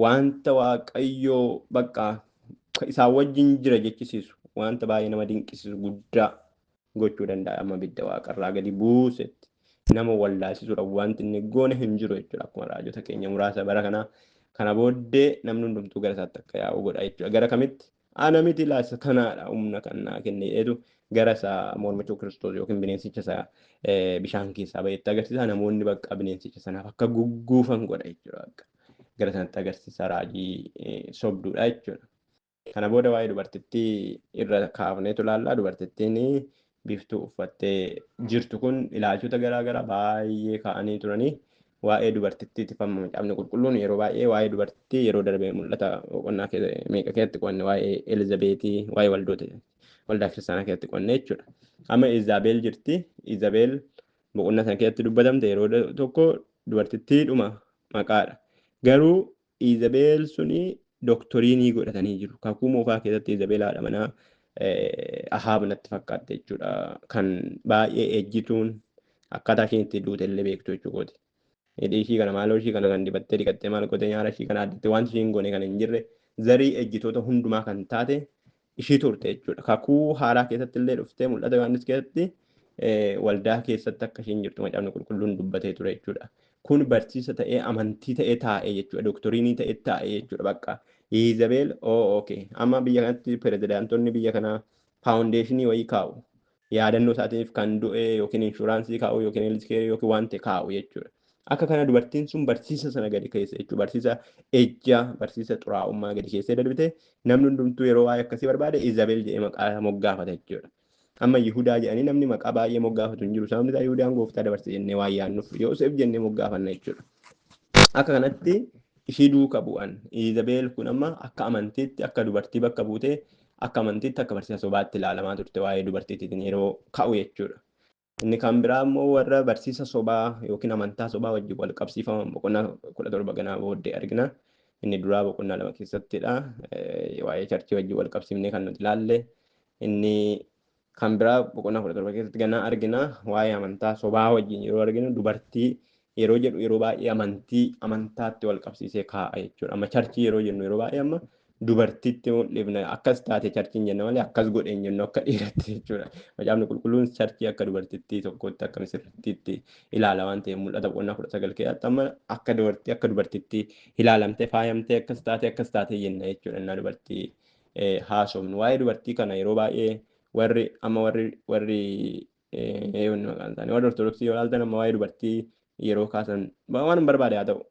wanta Waaqayyoo bakka isaan wajjin jira jechisiisu wanta baay'ee nama dinqisiisu guddaa gochuu danda'a. Amma bidda waaqarraa gadi buusetti nama wallaalchisuudha wanti inni goone hin jiru jechuudha. Akkuma raajota keenya muraasa bara kanaa kana booddee namni hundumtuu gara isaatti akka yaa'u godha jechuudha. Gara kamitti? Ana miti laasa kanaadha humna kan naa kenne jedheetu gara isaa mormituu Kiristoos yookiin bineensicha isaa bishaan keessaa ba'etti agarsiisa. Namoonni bakka bineensicha sanaaf akka gugguufan godha jechuudha. Gara sanatti agarsiisa raajii sobduudha jechuudha. Kana booda waa'ee dubartittii irra kaafneetu ilaalla. Dubartittiin biiftuu uffattee jirtu kun ilaalchota garaagaraa baay'ee kaa'anii turanii waa'ee dubartittiitti amma macaafni qulqulluun yeroo baay'ee waa'ee dubartittii yeroo darbee mul'ata boqonnaa meeqa keessatti qo'anne waa'ee Elzabeetii waa'ee waldoota waldaa kiristaanaa keessatti qo'anne jechuudha. Amma Izaabeel jirti. Izaabeel boqonnaa sana keessatti dubbatamte yeroo tokko dubartittiidhuma maqaadha. Garuu Izaabeel suni doktoriinii godhatanii jiru. Kakuu moofaa keessatti Izaabeel haadha manaa Ahaab natti fakkaatte jechuudha. Kan baay'ee ejjituun akkaataa isheen itti duute illee beektu jechuudha. Hidhii ishii kana maaloo ishii kana kan dibattee dhiqattee maal gootee nyaara ishii kana addatti wanti ishiin goone kan hin jirre zarii ejjitoota hundumaa kan taate ishii turte jechuudha. Kakuu haaraa keessatti illee dhuftee mul'ata Yohaannis keessatti waldaa keessatti akka ishiin jirtu macaafni qulqulluun dubbatee ture jechuudha. Kun barsiisa ta'ee amantii ta'ee taa'ee jechuudha. Doktoriinii ta'ee taa'ee jechuudha bakka. Iizabeel okay. Amma biyya kanatti pirezidaantonni biyya kanaa faawundeeshinii wayii kaa'u. Yaadannoo isaatiif kan du'e yookiin inshuraansii kaa'u yookiin heelzikeerii yookiin waan ta'e kaa'u jechuudha. Akka kana dubartiin sun barsiisa sana gadi keessa jechuudha. Barsiisa ejjaa, barsiisa xuraa'ummaa gadi keessee darbite namni hundumtuu yeroo waa'ee akkasii barbaade Izabel jedhee maqaa moggaafata jechuudha. Amma Yihudaa jedhanii namni maqaa baay'ee moggaafatu hin jiru. Sababni isaa Yihudaan gooftaa dabarse jennee waan yaadnuuf Yoosef jennee moggaafanna jechuudha. Akka kanatti ishii duuka bu'an. Izabeel kun amma akka amantiitti akka dubartii bakka buutee akka amantiitti akka barsiisa sobaatti ilaalamaa turte waa'ee dubartiitiin yeroo ka'u jechuudha. Inni kan biraa immoo warra barsiisa sobaa yookiin amantaa sobaa wajjin wal qabsiifaman boqonnaa 17 ganaa booddee argina. Inni duraa boqonnaa 2 keessattidha. Waa'ee charchii wajjin wal qabsiifnee kan nuti ilaalle. Inni kan biraa boqonnaa 17 keessatti ganaa argina. Waa'ee amantaa sobaa wajjin yeroo arginu dubartii yeroo jedhu yeroo baay'ee amantii amantaatti wal qabsiisee kaa'a jechuudha. Amma charchii yeroo jennu yeroo baay'ee amma dubartiitti mul'ifna akkas taate charchiin jenna malee akkas godhe hin jennu akka dhiiratti jechuudha. Macaafni qulqulluun charchii akka dubartittii tokkotti akka misirrittiitti ilaala waan ta'eef mul'ata boqonnaa 19 keessatti amma akka dubartii akka dubartittii ilaalamtee faayamtee akkas taate akkas taate jenna jechuudha. Innaa dubartii haasofnu waa'ee dubartii kana yeroo baay'ee warri amma warri warri eenyu maqaan isaanii warri ortodoksii yoo ilaaltan amma waa'ee dubartii yeroo kaasan waan hin barbaade haa ta'u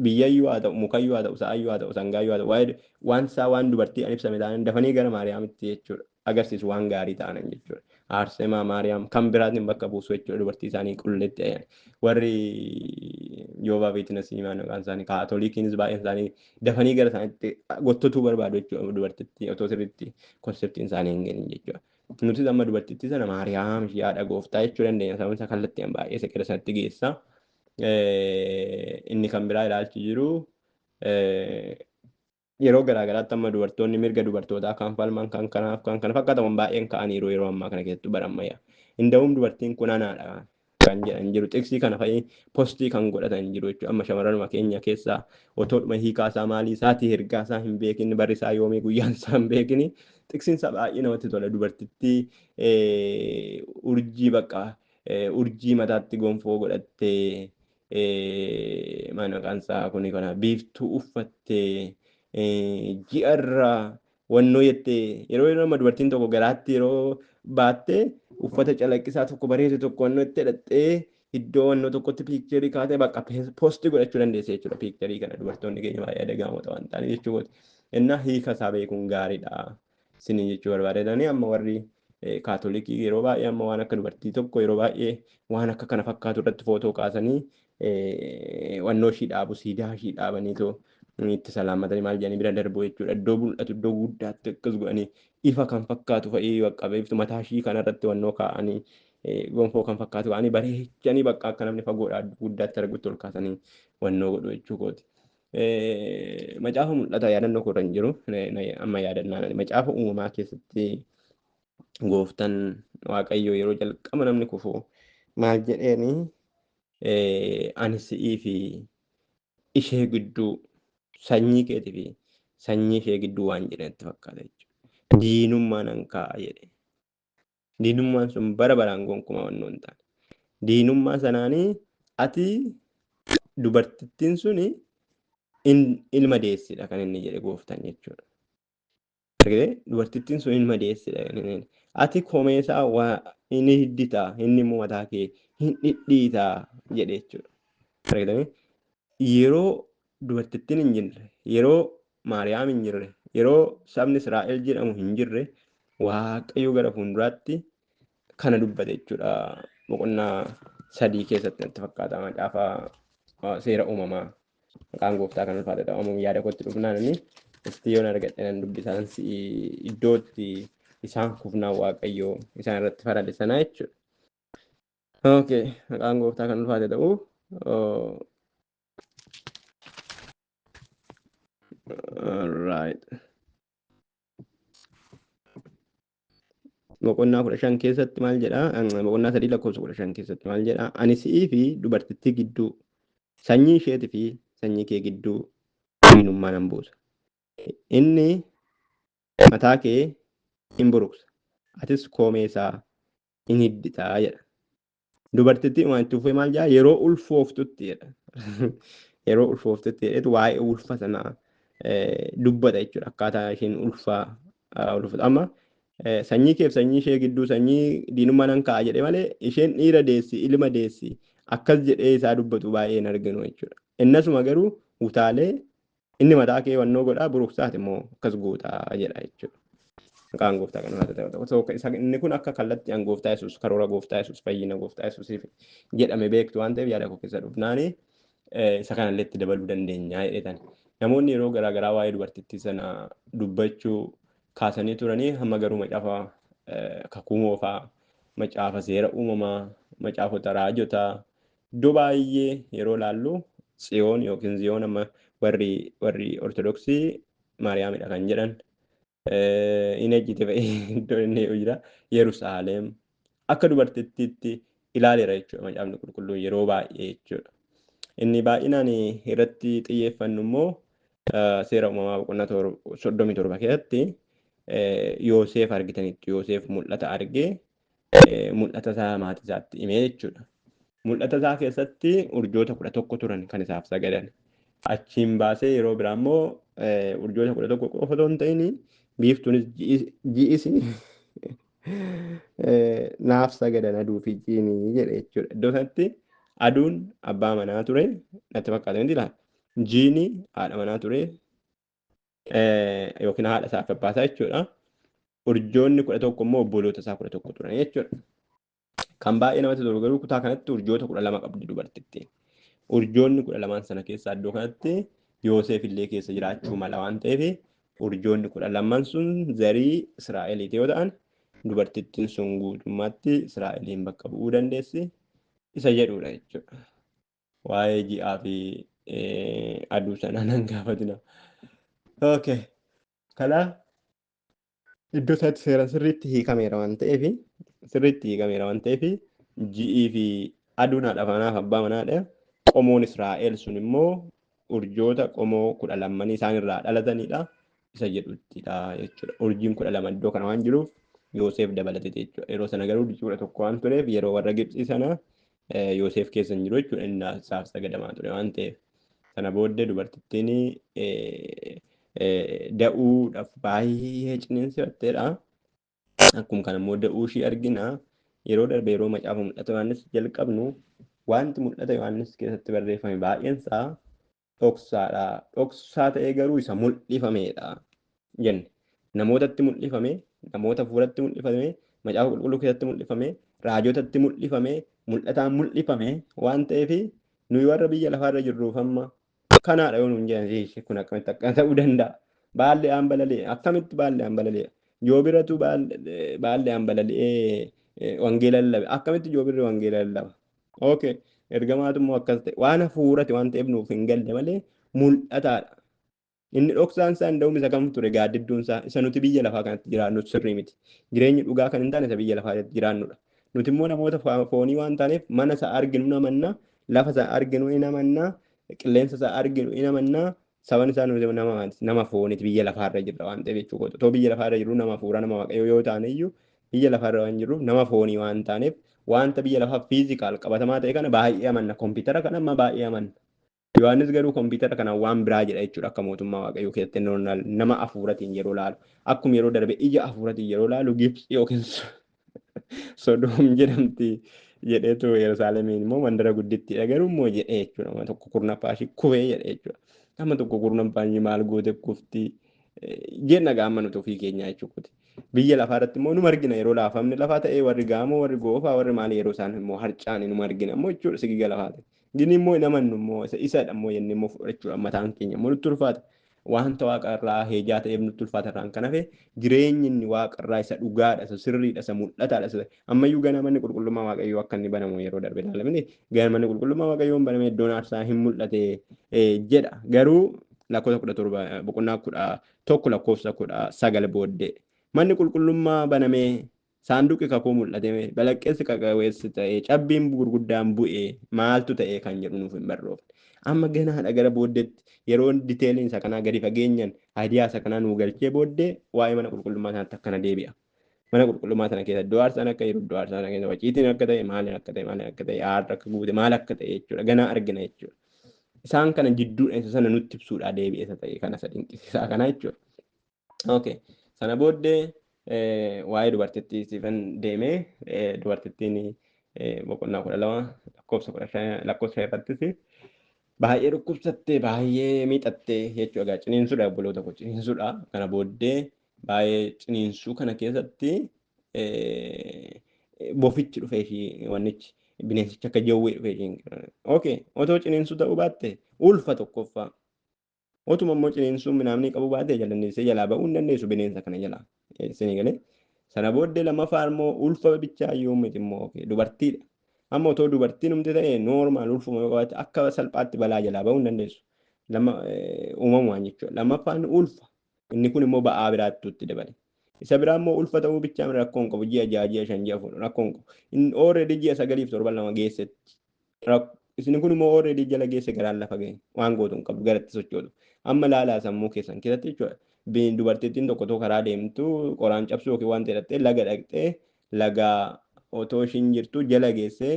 biyyayyuu haa ta'u mukayyuu haa ta'u sa'ayyuu haa ta'u sangaayyuu haa ta'u waa'ee waan isaa waan dubartii an ibsame ta'an dafanii gara Maariyaamitti jechuudha agarsiisu waan gaarii ta'anan jechuudha. Aarsemaa Maariyaam kan biraatiin bakka buusu jechuudha dubartii isaanii qulleetti ayyan. Warri Yoobaa Beetinasii maqaan isaanii Kaatolikiinis baay'een isaanii dafanii gara isaaniitti gottotuu barbaadu jechuudha dubartittii otoo sirriitti konseptiin isaanii hin galin jechuudha. Nutis amma dubartittii sana Maariyaam ishee haadha gooftaa jechuu dandeenya. Sababni isaa kallattiin baay'ee isa gara sanatti geessa. Inni kan biraa ilaalchi jiru yeroo garaa garaatti amma dubartoonni mirga dubartootaa kan falman kan kanaaf kan kana fakkaataman baay'een ka'aniiru yeroo ammaa kana keessattuu bara ammayyaa. Inda'uun dubartiin kun anaadha kan jedhan jiru xiqsii kana fa'i postii kan godhatan jiru jechuudha. Amma shamarranuma keenya keessaa otoodhuma hiikaa isaa maalii isaatii ergaa isaa hin beekin barri isaa yoomii guyyaan isaa hin beekin xiqsiin isaa baay'ee namatti tola dubartittii urjii bakka urjii mataatti gonfoo godhattee maal maqaan isaa kuni kana biiftuu uffattee ji'arra wannoo jettee yeroo yeroo amma dubartiin tokko garaatti yeroo baattee uffata calaqqisaa tokko bareedu tokko wannoo itti hidhattee iddoo wannoo tokkotti piikcherii kaatee bakka poostii godhachuu dandeesse jechuudha. Piikcherii kana dubartoonni keenya baay'ee adagaamota waan ta'aniif jechuudha. Innaa hiika isaa beekuun gaariidha. Isiniin jechuu barbaadanii amma warri kaatolikii yeroo baay'ee amma waan akka dubartii tokko yeroo baay'ee waan akka kana fakkaatu irratti footoo kaasanii wannoo ishii dhaabu siidaa ishii dhaabaniitoo itti salaammatanii maal jedhanii bira darbu jechuudha. Iddoo mul'atu iddoo guddaatti akkas godhanii ifa kan fakkaatu fa'ii bakka beektu mataa ishii kanarratti wannoo kaa'anii gonfoo kan fakkaatu kaa'anii bareechanii bakka akka namni fagoodhaa guddaatti argutti ol kaasanii wannoo godhu jechuu kooti. Macaafa mul'ata yaadannoo koo irra hin jiru amma yaadannaa macaafa uumamaa keessatti gooftaan Waaqayyo yeroo jalqaba namni kufu maal jedheeni ani si'ii fi ishee gidduu sanyii keetii fi sanyii ishee gidduu waan jedhe natti fakkaata jechuudha. Diinummaa nan kaa'a jedhe. Diinummaan sun bara baraan gonkumaa wannoo hin taane. Diinummaa sanaanii ati dubartittiin suni ilma deessidha kan inni jedhe gooftaan jechuudha. Argitee dubartittiin sun ilma deessidha kan inni jedhe. Ati komee isaa waa inni hiddita inni immoo mataa kee hin dhidhiita jedhe jechuudha. Argitanii yeroo dubartittiin hin jirre yeroo Maariyaam hin jirre yeroo sabni Israa'el jedhamu hin jirre Waaqayyo gara fuulduraatti kana dubbate jechuudha. Boqonnaa 3 keessatti natti fakkaata macaafa seera uumamaa. Maqaan gooftaa kan ulfaate ta'u ammoo yaada kootti dhufnaan inni isti yoon argadhe nan dubbisaan iddootti isaan kufnaan Waaqayyo isaan irratti farade sanaa jechuudha. Okay, maqaan gooftaa kan ulfaate ta'u Alright. Boqonnaa 15 keessatti maal jedha? Boqonnaa 3 lakkoofsa 15 keessatti maal jedha? Ani si'ii fi dubartittii gidduu, sanyii isheetii fi sanyii kee gidduu diinummaa nan buusa. Inni mataa kee in buruqsa, atis koomee isaa in hiddita jedha. Dubartittiin waan itti fufee maal jedha? Yeroo ulfooftutti jedha. Yeroo ulfooftutti jedhetu waa'ee ulfa sanaa dubbata jechuudha. Akkaataa isheen ulfa ulfatu. Amma sanyii keef sanyii ishee gidduu sanyii diinummaa nan kaa'a jedhe malee isheen dhiira deessi ilma deessi Akkas jedhee isaa dubbatu baay'ee hin arginu jechuudha. Innasuma garuu utaalee inni mataa kee wannoo godhaa buruksaati immoo akkas gootaa jedha jechuudha. Maqaan gooftaa kan haa ta'u. So, inni kun akka kallattii an gooftaa Yesuus, karoora gooftaa Yesuus, fayyina gooftaa Yesuusiif jedhame beektu waan ta'eef yaada koo keessa dhufnaani isa kanallee itti dabaluu dandeenya jedhetan. Namoonni yeroo garaagaraa waa'ee dubartittii sana dubbachuu kaasanii turanii hamma garuu macaafa kakuu moofaa, macaafa seera uumamaa, macaafota raajotaa iddoo baay'ee yeroo laallu Tsiyoon yookiin Ziyoon amma warri Ortodoksii Maariyaamidha kan jedhan. Inni ejjite ba'ee iddoo inni jira. Yerusaalem akka dubartittiitti ilaaleera jechuudha macaafni qulqulluun yeroo baay'ee jechuudha. Inni baay'inaan irratti xiyyeeffannu immoo seera uumamaa boqonnaa 37 keessatti Yoosef argitanitti Yoosef mul'ata argee mul'ata isaa maatii isaatti himee jechuudha. Mul'ata isaa keessatti urjoota 11 turan kan isaaf sagadan. Achiin baasee yeroo biraa immoo urjoota 11 qofa otoo hin ta'in biiftuunis ji'is naaf sagadan aduu fi jiini jedhe jechuudha. Iddoo sanatti aduun abbaa manaa ture natti fakkaata miti laata. Jiini haadha manaa ture yookiin haadha isaa fi abbaa isaa jechuudha. Urjoonni 11 immoo obboloota isaa 11 turan jechuudha. Kan baay'ee namatti tolu garuu kutaa kanatti urjoota 12 qabdi dubartittiin. Urjoonni 12 sana keessaa iddoo kanatti Yoosef illee keessa jiraachuu mala waan ta'eef urjoonni 12 sun zarii Israa'eliiti yoo ta'an dubartittiin sun guutummaatti Israa'eliin bakka bu'uu dandeessi isa jedhudha jechuudha. Waa'ee ji'aa fi aduu sanaa nan gaafatina. Okay. Kanaaf iddoo isaatti seeraan sirriitti hiikameera waan ta'eef ji'ii fi aduun haadha manaaf abbaa manaadha. Qomoon Israa'el sun immoo urjoota qomoo 12 isaan irraa dhalatanidha. Isa jedhuttidha jechuudha. Urjiin 12 iddoo kana waan jiruuf Yoosef dabalatee jechuudha. Yeroo sana garuu urjii 11 waan tureef yeroo warra Gibxii sana Yoosef keessa hin jiru jechuudha. Inni isaaf sagadamaa ture waan ta'eef. Sana booddee dubartittiin da'uudhaaf baay'ee ciniinsifatteedha. Akkuma kana immoo da'uu ishii argina. Yeroo darbe yeroo macaafa mul'ata Yohaannis jalqabnu wanti mul'ata Yohaannis keessatti barreeffame baay'een isaa dhoksaadha. Dhoksaa ta'ee garuu isa mul'ifamedha jenne. Namootatti mul'ifame, namoota hafuuratti mul'ifame, macaafa qulqulluu keessatti mul'ifame, raajotatti mul'ifame, mul'ataan mul'ifame waan ta'eef nuyi warra biyya lafaarra jirruuf amma kanaadha yoo nuun jedhan kun akkamitti akkana ta'uu danda'a? Baallee aan balali'e akkamitti baallee aan balali'e? Joobiratu baallee aan balali'ee wangeela lallabe akkamitti joobirri wangeela lallaba? Okay. Ergamaatu immoo akkas ta'e waan hafuurati waan ta'eef nuuf hin galle malee mul'ataadha. Inni dhoksaan isaa hin isa kam ture gaaddidduun isaa isa nuti biyya lafaa kanatti jiraannu sirrii miti. Jireenyi dhugaa kan hin taane isa biyya lafaa irratti jiraannudha. Nuti immoo namoota foonii waan taaneef mana isaa arginu ni amanna, lafa isaa arginu ni amanna, qilleensa isaa arginu ni amanna. Saban isaa nuti nama fooniiti biyya lafaarra jirra waan ta'eef jechuudha. Otoo biyya lafaarra jirru nama hafuuraa nama waaqayyoo yoo taane iyyuu biyya lafaarra waan jirruuf nama foonii waan taaneef wanta biyya lafaa fiizikaal qabatamaa ta'e kana baay'ee amanna. Kompiitara kana amma baay'ee amanna. Yohaannis garuu kompiitara kanaan waan biraa jedha jechuudha akka mootummaa waaqayyoo keessatti nama hafuuratiin yeroo laalu. Akkuma yeroo darbe ija hafuuratiin yeroo laalu Gibxi yookiin Sodoom jedhamti jedheetu Yerusaalemiin immoo mandara guddittiidha garuu immoo jedhee jechuudha. Amma tokko kurnaffaa ishii kufee jedhe jechuudha. Amma tokko kurnaffaa ishii maal goote kufti jenna gaama nuti ofii keenyaa jechuudha. Biyya lafaa irratti immoo numa argina yeroo laafamni lafaa ta'ee warri gaamoo warri goofaa warri maali yeroo isaan immoo harcaani numa argina immoo jechuudha sigiga lafaa ta'e. Gini immoo hin amannu immoo isadha immoo jennee immoo fudhachuudha mataan keenya immoo nutti ulfaata. Wanta waaqa irraa heejaa ta'eef nutti ulfaata irraan kan hafe jireenyi inni waaqa irraa isa dhugaadha isa sirriidha isa mul'ataadha isa ammayyuu gana manni qulqullummaa waaqayyoo akka inni banamu yeroo darbe ilaalamne gana manni qulqullummaa waaqayyoo hin baname iddoon aarsaa hin mul'ate jedha garuu lakkoofsa 17 boqonnaa 11 lakkoofsa 19 booddee manni qulqullummaa banamee saanduqi kakuu mul'ate balaqqeessi qaqawweessi ta'e cabbiin gurguddaan bu'e maaltu ta'e kan jedhu nuuf hin barroofne. Amma ganaadha gara booddeetti yeroo diteeliin isa kanaa gadi fageenyaan ayidiyaa isa kanaa nuu galchee booddee waa'ee mana qulqullummaa sanatti akkana deebi'a. Mana qulqullummaa sana keessa iddoo aarsaan akka jiru iddoo aarsaan keessa waciitiin akka ta'e maaliin akka ta'e maaliin akka ta'e aarri akka guute maal akka ta'e jechuudha ganaa argina jechuudha. Isaan kana jidduudha isa sana nutti ibsuudhaa deebi'e isa ta'e kana isa dinqisiisaa kana jechuudha. Okay. Sana booddee waa'ee dubartittii siifan deemee dubartittiin Boqonnaa 12 lakkoofsa 15 lakkoofsa irrattis baay'ee dhukkubsattee baay'ee miidhattee jechuudha. Egaa ciniinsuudha, obboloota koo, ciniinsuudha. Kana booddee baay'ee ciniinsuu kana keessatti bofichi dhufee ishii, wannichi bineensichi akka jawwee dhufee ishiin. Okay, otoo ciniinsuu ta'uu baatte ulfa tokkoffaa. Otuma immoo ciniinsuun minaamni qabu baate jalanneessee jalaa ba'uu hin dandeessu bineensa kana jalaa. Isinii galee. Sana booddee lammaffaa immoo ulfa bichaa iyyuu miti immoo dubartiidha. Amma otoo dubartiin humti ta'e normal ulfuma yoo qabaatte akka salphaatti balaa jalaa ba'uu hin dandeessu. Lama uumamumaan jechuudha. Lammaffaan ulfa. Inni kun immoo ba'aa biraatti itti dabale. Isa biraa immoo ulfa ta'uu bichaa rakkoo hin qabu. Ji'a 6, ji'a 5, ji'a 4 rakkoo hin qabu. Inni already ji'a 9f torban 2 geessetti. Isin kun immoo already jala geesse, garaan lafa ga'e, waan gootu hin qabdu, garatti sochootu. Amma laalaa sammuu keessan keessatti jechuudha. Dubartittiin tokko otoo karaa deemtu qoraan cabsuu yookiin waan ta'e laga dhaqxee, laga otoo ishiin jirtu jala geessee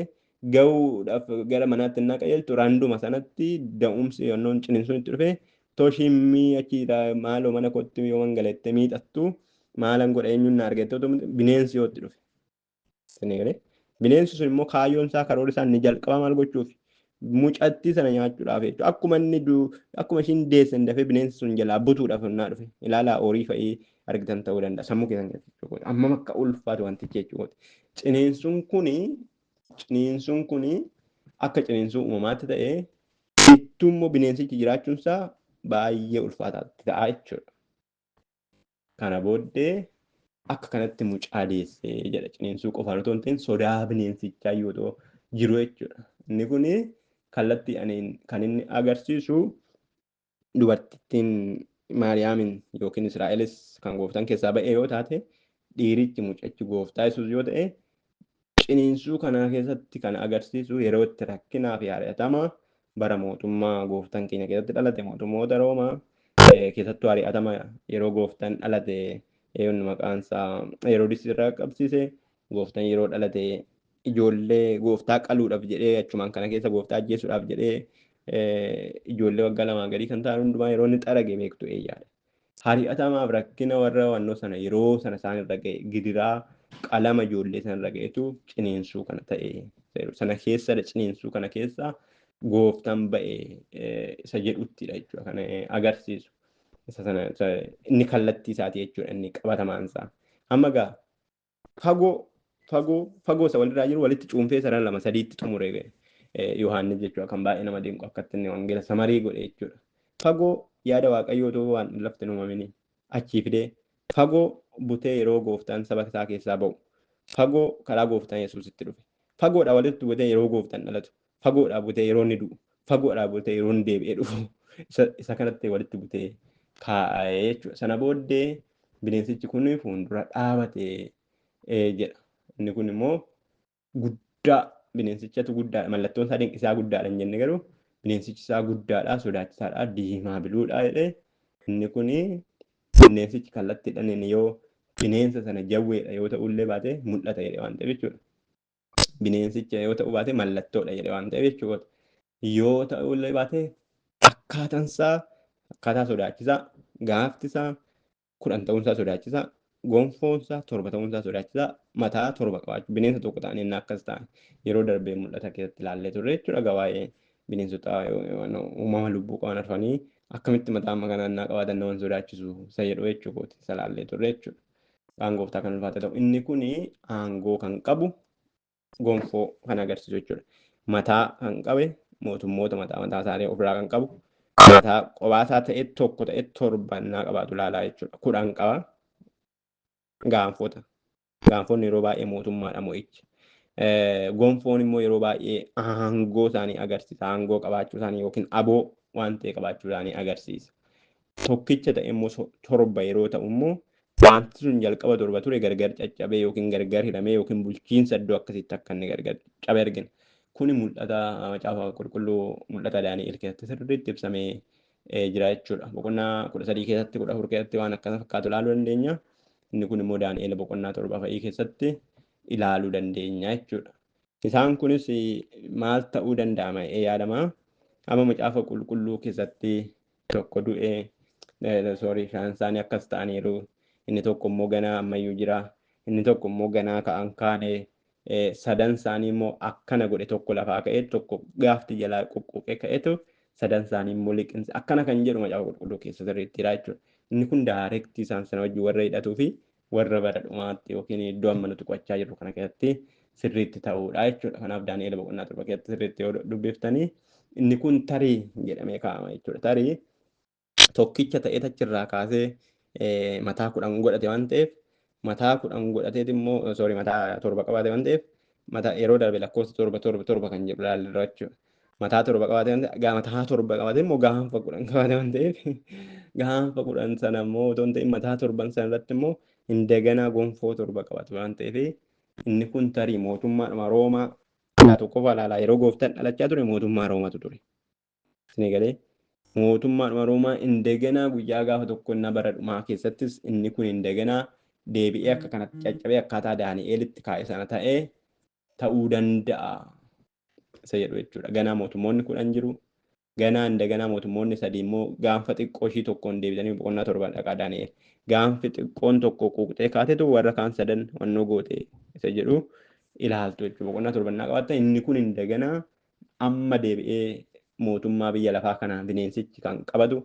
gahuudhaaf gara manaatti innaa qajeeltu, raanduma sanatti da'umsi yoonnoon ciniinsuun itti dhufe, otoo ishiin achi maaloo mana kootti yoo mangalettee miixattu, maalan godha, eenyuun na argette, otoo bineensi yoo itti dhufe. Isinii galee? Bineensi sun immoo kaayyoon isaa, karoorri isaa inni jalqaba maal gochuuf? Mucattii sana nyaachuudhaaf jechuudha. Akkuma inni akkuma ishiin deessen dafee bineensi sun jalaa butuudhaaf innaa dhufe, ilaalaa, horii fa'ii argitan ta'uu danda'a sammuu keessan keessatti jechuudha. Hammam akka ulfaatu wantichi jechuudha. Ciniinsuun kuni akka ciniinsuu uumamaatti ta'ee ittuu immoo bineensichi jiraachuun isaa baay'ee ulfaataatti ta'a jechuudha. Kana booddee akka kanatti mucaa deessee jedha, ciniinsuu qofaan otoo hin ta'in sodaa bineensichaa yoo ta'u jiru jechuudha. Inni kuni kallattii kan inni agarsiisu dubartittiin Maariyaamin yookiin Israa'elis kan gooftaan keessaa ba'e yoo taate, dhiirichi mucachi gooftaa Yesuus yoo ta'e, ciniinsuu kana keessatti kan agarsiisu yeroo itti rakkinaa fi ari'atama bara mootummaa gooftaan keenya keessatti dhalate, mootummoota Roomaa keessattuu ari'atama yeroo gooftaan dhalate eenyu maqaan isaa Heroodis irraa qabsiise, gooftaan yeroo dhalate ijoollee gooftaa qaluudhaaf jedhee, achumaan kana keessa gooftaa ajjeesuudhaaf jedhee ijoollee waggaa 2 gadii kan ta'an hundumaa yeroo inni xarage beektu eeyyaadha. Ari'atamaaf rakkina warra wannoo sana yeroo sana isaan irra ga'e, gidiraa qalama ijoollee sana irra ga'etu ciniinsuu kana ta'e, sana keessa, ciniinsuu kana keessa gooftaan ba'e isa jedhuttidha jechuudha kan agarsiisu. Isa sana inni kallattii isaati jechuudha inni qabatamaan isaa. Amma gaa fagoo fagoo fagoo isa walirraa jiru walitti cuunfee sarara lama sadiitti xumure Yohaannis jechuudha, kan baay'ee nama dinqu akkatti inni wangeela summary godhe jechuudha. Fagoo yaada Waaqayyoo otoo waan lafti hin uumamini achii fidee, fagoo butee yeroo gooftaan saba isaa keessaa ba'u, fagoo karaa gooftaan Yesuusitti dhufe, fagoodhaa walitti butee yeroo gooftaan dhalatu, fagoodhaa butee yeroo inni du'u, fagoodhaa butee yeroo inni deebi'ee dhufu, isa kanatti walitti butee kaa'ee jechuudha. Sana booddee bineensichi kun fuuldura dhaabatee jedha. Inni kun immoo guddaa, bineensichatu guddaadha. Mallattoon isaa dinqisaa guddaadha hin jenne, garuu bineensichi isaa guddaadha, sodaachisaadha, diimaa biluudha jedhee. Inni kun bineensichi kallattiidhaan inni yoo bineensa sana jawweedha yoo ta'ullee baate mul'ata jedhe waan ta'eef jechuudha. Bineensicha yoo ta'uu baate mallattoodha jedhe waan ta'eef jechuudha. Yoo ta'ullee baate akkaataan isaa akkaataa sodaachisaa, gaafti isaa 10 ta'uun isaa sodaachisaa, gonfoon isaa 7 ta'uun isaa sodaachisaa, mataa 7 qabaachuu, bineensa tokko ta'anii inni akkas ta'an yeroo darbee mul'ata keessatti ilaallee turre jechuudha. Waa'ee bineensota uumama lubbuu qaban arfanii akkamitti mataa amma kanaa innaa qabaatan nama sodaachisu isa jedhu jechuudha, isa ilaallee turre jechuudha. Waan gooftaa kan ulfaate ta'u, inni kun aangoo kan qabu gonfoo kan agarsiisu jechuudha. Mataa kan qabe mootummoota mataa mataa isaanii ofirraa kan qabu, mataa qobaasaa ta'e tokko ta'e torbannaa qabaatu ilaalaa jechuudha. 10 qaba gaanfota. Gaanfonni yeroo baay'ee mootummaadha, mo'icha. Gonfoon immoo yeroo baay'ee aangoo isaanii agarsiisa. Aangoo qabaachuu isaanii yookiin aboo waan ta'e qabaachuu isaanii agarsiisa. Tokkicha ta'e immoo 7 yeroo ta'u immoo wanti sun jalqaba 7 ture gargar caccabee yookiin gargar hiramee yookiin bulchiinsa iddoo akkasiitti akka inni gargar cabe argina. Kuni mul'ata macaafa qulqulluu mul'ata Daani'el keessatti sirriitti ibsamee jira jechuudha. Boqonnaa 13 keessatti, 14 keessatti waan akkana fakkaatu ilaaluu dandeenya. Inni kun immoo Daani'el boqonnaa 7 fa'ii keessatti ilaaluu dandeenya jechuudha. Isaan kunis maal ta'uu danda'ama yaadama. Amma macaafa qulqulluu keessatti tokko du'ee, sorry, shan isaanii akkas ta'aniiru. Inni tokko immoo ganaa ammayyuu jira. Inni tokko immoo ganaa ka'an kaane. Sadan isaanii immoo akkana godhe, tokko lafaa ka'ee, tokko gaafti jalaa quqquuqee ka'eetu, sadan isaanii immoo liqimse akkana kan jedhu Macaafa Qulqulluu keessa sirriitti jira jechuudha. Inni kun direct isaan sana wajjin warra hidhatuu fi warra bara dhumaatti yookiin iddoo amma nuti qo'achaa jirru kana keessatti sirriitti ta'uudha jechuudha. Kanaaf Daani'el boqonnaa 7 keessatti sirriitti yoo dubbiftanii inni kun tarii jedhamee kaa'ama jechuudha. Tarii tokkicha ta'ee achirraa kaasee mataa 10 godhate waan ta'eef, mataa 10 godhateet immoo, sorry, mataa 7 qabaate waan ta'eef, mataa yeroo darbe lakkoofsa 7 7 7 kan jedhu ilaalleerra jechuudha. Mataa 7 qabaate waan ta'eef, mataa 7 qabaate immoo gaanfa 10 qabaate waan ta'eef, gaanfa 10 sana immoo otoo hin ta'in mataa 7 sana irratti immoo indaganaa gonfoo 7 qabatu waan ta'eef, inni kun tarii mootummaadhuma Roomaa tokkoffaa ilaalaa. Yeroo gooftaan dhalachaa ture mootummaa Roomaatu ture. Isinii galee? Mootummaadhuma Roomaa indaganaa guyyaa gaafa tokko inni bara dhumaa keessattis inni kun indaganaa deebi'ee akka kanatti caccabee akkaataa Daani'eelitti kaa'e sana ta'ee ta'uu danda'a isa jedhu jechuudha. Ganaa mootummoonni 10 jiru. Ganaa indaganaa mootummoonni 3 immoo gaanfa xiqqoo ishii tokkoon deebitanii boqonnaa 7 dhaqaa Daani'el. Gaanfi xiqqoon tokko quuqxee kaatetu warra kaan sadan wannoo goote isa jedhu ilaaltu jechuudha. Boqonnaa 7 qabaattan inni kun indaganaa amma deebi'ee mootummaa biyya lafaa kana bineensichi kan qabatu,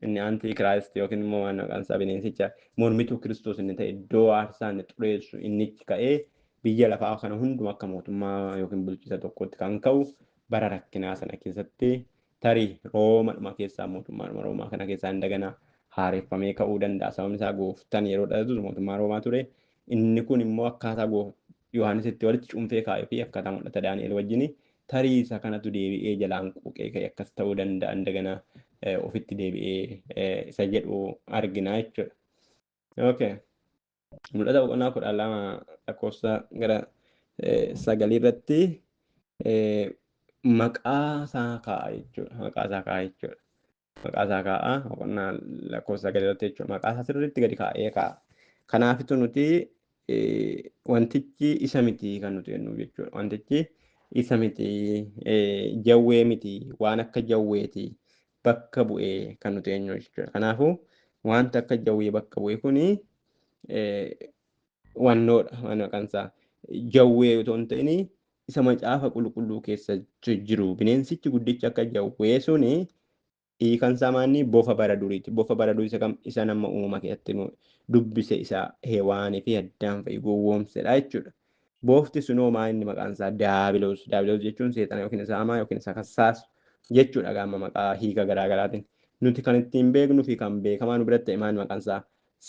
inni antichrist yookiin immoo waan maqaan isaa bineensicha mormituu Kiristoos inni ta'e, iddoo aarsaa inni xureessu, innichi ka'ee biyya lafaa kana hunduma akka mootummaa yookiin bulchiisa tokkotti kan ka'u bara rakkinaa sana keessatti tarii Roomadhuma keessaa, mootummaadhuma Roomaa kana keessaa indaganaa haareffamee ka'uu danda'a. Sababni isaa gooftaan yeroo dhalatus mootummaa Roomaa ture. Inni kun immoo akkaataa Yohaanisitti walitti cuunfee kaa'ee fi akkaataa mul'ata Daani'el wajjin tarii isa kanatu deebi'ee jalaan quuqee ka'e akkas ta'uu danda'a, indaganaa ofitti deebi'ee isa jedhu argina jechuudha. Okay. Mul'ata boqonnaa 12 lakkoofsa gara 9 irratti maqaa isaa kaa'a jechuudha. Maqaa isaa kaa'a jechuudha. Maqaa isaa kaa'a boqonnaa lakkoofsa 9 irratti jechuudha. Maqaa isaa sirriitti gadi kaa'ee kaa'a. Kanaafitu nuti wantichi isa miti kan nuti jennu jechuudha. Wantichi isa miti, jawwee miti, waan akka jawweeti bakka bu'ee kan nuti jennu jechuudha. Kanaafuu wanta akka jawwee bakka bu'e kuni wannoodha, waan maqaan isaa jawwee otoo hin ta'in isa Macaafa Qulqulluu keessa jiru. Bineensichi guddichi akka jawwee suni hiikan isaa maanni? Bofa bara duriiti. Bofa bara durii isa kam? Isa nama uumama keessatti dubbise, isa Hewaanii fi Addaam fa'i gowwoomsedha jechuudha. Bofti sunoo maa inni maqaan isaa? Daabiloos. Daabiloos jechuun seexana yookiin isa hamaa yookiin isa kassaasu jechuudha gaama maqaa hiika garaa garaatiin. Nuti kan ittiin beeknuu fi kan beekamaa nu biratti ta'e maal maqaan isaa?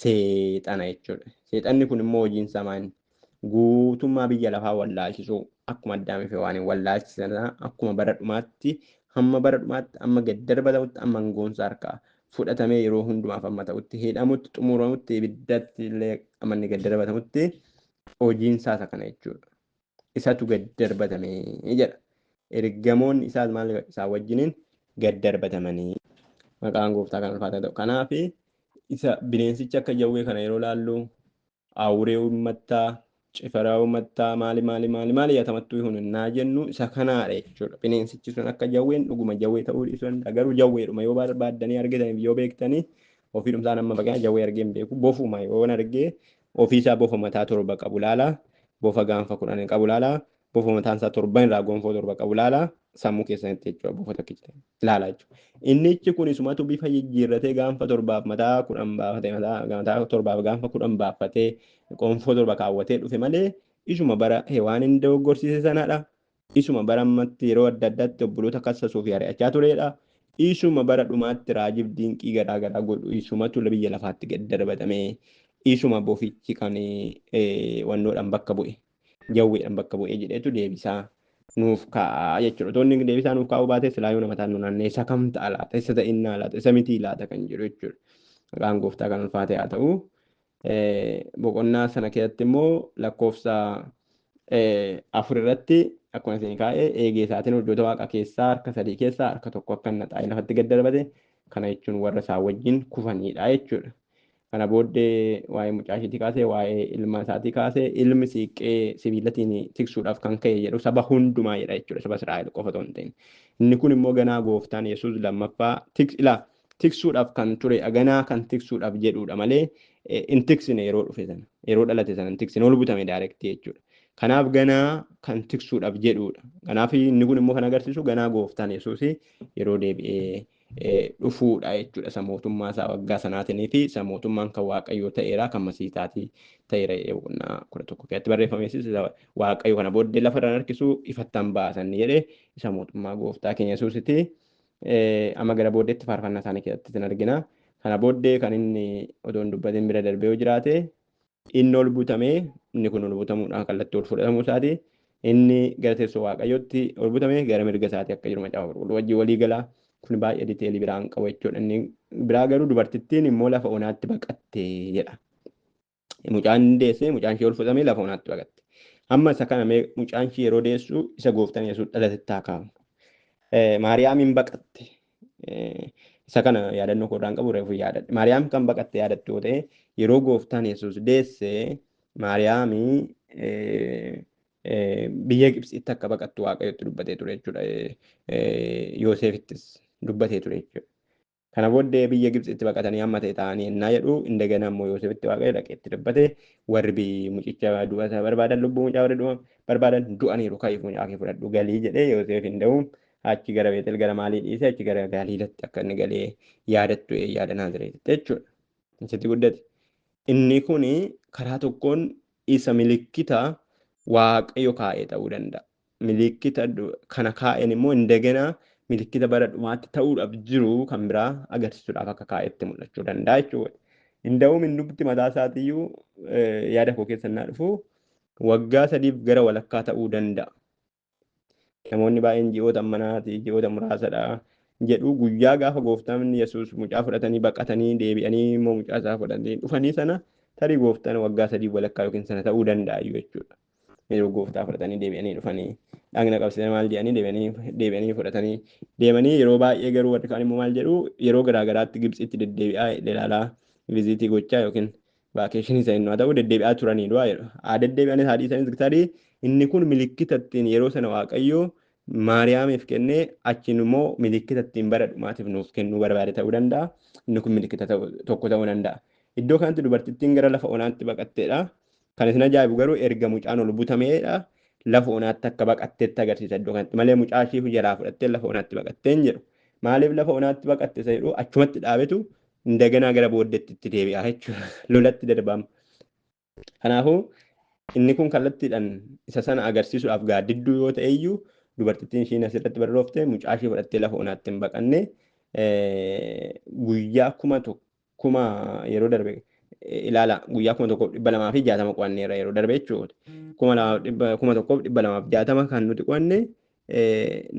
Seexana jechuudha. Seexanni kun immoo hojiin isaa maal? Guutummaa biyya lafaa wallaalchisuu, akkuma Addaamii fi Hewaaniin wallaalchisan, akkuma bara dhumaatti, hamma bara dhumaatti, amma gad darbatamutti, amma aangoonsa harkaa fudhatamee yeroo hundumaaf amma ta'utti, hidhamutti, xumuramutti, ibiddatti illee amma inni gad darbatamutti hojiin isaa isa kana jechuudha. Isatu gad darbatame jedha. Ergamoonni isaas maal isaa wajjiniin gad darbatamanii. Maqaan gooftaa kan ulfaataa ta'u. Kanaaf isa bineensicha akka jawwee kana yeroo laallu, awuree uummattaa, cifaraa uummattaa, maali maali maali maali yatamattuu hun naa jennu isa kanaadha jechuudha. Bineensichi sun akka jawween dhuguma jawwee ta'uu dhiisuu danda'a. Garuu jawweedhuma yoo barbaaddanii argitaniif yoo beektanii ofiidhumsaan, amma fakkeenyaaf jawwee argee hin beeku, bofuma yoon argee ofiisaa bofa mataa 7 qabu laala, bofa gaanfa 10 qabu laala, bofa mataan isaa 7 irraa gonfoo 7 qabu laala, sammuu keessanitti jechuudha, bofa tokkicha ilaala jechuudha. Innichi kun isumatu bifa jijjiirratee gaanfa 7f mataa 10 baafatee, mataa 7f gaanfa 10 baafatee, gonfoo 7 kaawwatee dhufe malee isuma bara Hewaanin dogoggorsiise sanadha. Isuma bara ammatti yeroo adda addaatti obboloota kassasuu fi ari'achaa turedha. Isuma bara dhumaatti raajiif dinqii garaa garaa godhu, isumatu biyya lafaatti gad darbatamee, isuma bofichi kan wannoodhaan bakka bu'e, jawweedhaan bakka bu'ee jedheetu deebisaa nuuf kaa'a jechuudha. Otoo inni deebisaa nuuf kaa'uu baatee silaa yoo nama taanu naannee isa kam ta'a laata, isa ta'innaa laata, isa mitii laata kan jedhu jechuudha. Maqaan gooftaa kan ulfaate haa ta'u. Boqonnaa sana keessatti immoo lakkoofsa 4 irratti akkuma isin kaa'e, eegee isaatiin urjoota waaqa keessaa harka 3 keessaa harka tokko akka inni xaa'ee lafatti gad darbate. Kana jechuun warra isaa wajjin kufanidha jechuudha. Kana booddee waa'ee mucaa isheetii kaasee, waa'ee ilma isaatii kaasee, ilmi siiqqee sibiilatiin tiksuudhaaf kan ka'e jedhu saba hundumaa jedha jechuudha. Saba Israa'el qofa otoo hin ta'in. Inni kun immoo ganaa gooftaan Yesuus lammaffaa ilaa tiksuudhaaf kan ture, ganaa kan tiksuudhaaf jedhudha malee hin tiksine. Yeroo dhufe sana, yeroo dhalate sana hin tiksine, ol butame direct jechuudha. Kanaaf ganaa kan tiksuudhaaf jedhudha. Kanaaf inni kun immoo kan agarsiisu ganaa gooftaan Yesuus yeroo deebi'ee dhufuudha jechuudha. Isa mootummaa isaa waggaa sanaatinii fi isa mootummaan kan Waaqayyoo ta'eera kan masiitaatii ta'eera boqonnaa 11 keessatti barreeffames isa Waaqayyo kana booddee lafa irraan harkisu ifattaan baasan jedhee isa mootummaa gooftaa keenya Yesuusiti. Amma gara booddeetti faarfannaa isaanii keessatti hin argina. Kana booddee kan inni otoo hin dubbatin bira darbee yoo jiraate inni ol butamee inni kun ol butamuudhaan kallattii ol fudhatamuu isaati. Inni gara teessoo Waaqayyootti ol butamee gara mirga isaati akka jiru macaafa qulqulluu wajjin walii gala. Kun baay'ee diteelii biraan qabu jechuudha. Inni biraa garuu dubartittiin immoo lafa onaatti baqatte jedha. Mucaan deessee mucaan ishee ol fudhatamee lafa onaatti baqatte. Amma isa kana mucaan ishee yeroo deessu isa gooftaan Yesuus dhalatetti haa kaa'amu. Maariyaamiin baqatte. Isa kana yaadannoo koodhaan qabu reefu yaadadhe. Maariyaam kan baqatte yaadattu yoo ta'e yeroo gooftaan Yesuus deesse Maariyaamii biyya Gibxiitti akka baqattu Waaqayyotti dubbatee ture jechuudha. Yoosefittis dubbatee ture jechuudha. Kana booddee biyya Gibxiitti baqatanii amma ta'e ta'anii ennaa jedhu indagana immoo Yoosefitti Waaqayyo dhaqee itti dubbate warri mucicha du'a barbaadan lubbuu mucaa warri du'a barbaadan du'aniiru ka'iif mucaa kee fudhadhu galii jedhee Yoosef hin da'u achi gara Beetel gara maalii dhiise achi gara Galiilatti akka inni galee yaadattu yaada Naazireetitti jechuudha. Isitti guddate. Inni kuni karaa tokkoon isa milikkita Waaqayyo kaa'ee ta'uu danda'a. Milikkita kana kaa'een immoo indagana milikkita bara dhumaatti ta'uudhaaf jiru kan biraa agarsiisuudhaaf akka kaa'etti mul'achuu danda'a jechuudha. Inda'uum innumti mataa isaatiiyyuu yaada koo keessa innaa dhufu waggaa 3 gara walakkaa ta'uu danda'a. Namoonni baay'een ji'oota ammanaati, ji'oota muraasadha jedhu guyyaa gaafa gooftaan Yesuus mucaa fudhatanii baqatanii deebi'anii immoo mucaa isaa fudhatanii dhufanii sana tarii gooftaan waggaa 3 walakkaa yookiin sana ta'uu danda'a jechuudha. Yeroo gooftaa fudhatanii deebi'anii dhufanii dhagna qabsiisan maal jedhanii deebi'anii fudhatanii deemanii yeroo baay'ee garuu warri kaan immoo maal jedhu yeroo garaa garaatti Gibxitti deddeebi'aa ilaalaa viziitii gochaa yookiin vaakeeshinii isa inni haa ta'u deddeebi'aa turanii du'aa jedhu. Haa deddeebi'anis haa dhiisanis tarii inni kun milikkita ittiin yeroo sana Waaqayyo Maariyaamiif kennee achiin immoo milikkita ittiin bara dhumaatiif nuuf kennuu barbaade ta'uu danda'a. Inni kun milikkita tokko ta'uu danda'a. Iddoo kanatti dubartittiin gara lafa onaatti baqatteedha. Kan isin ajaa'ibu garuu erga mucaan ol butameedha. Lafa onaatti akka baqatteetti agarsiisa iddoo kanatti malee mucaa ishii jalaa fudhattee lafa onaatti baqattee hin jedhu. Maaliif lafa onaatti baqatte isa jedhu achumatti dhaabetu indaganaa gara booddeetti itti deebi'a jechuudha. Lolatti darbama. Kanaafuu inni kun kallattiidhaan isa sana agarsiisuudhaaf gaaddidduu yoo ta'e iyyuu dubartittiin ishiin asirratti barroofte mucaa ishee fudhattee lafa onaatti hin baqanne guyyaa 1000 yeroo darbe ilaala guyyaa 1260 qo'anneerra yeroo darbe jechuudha. 1260 kan nuti qo'anne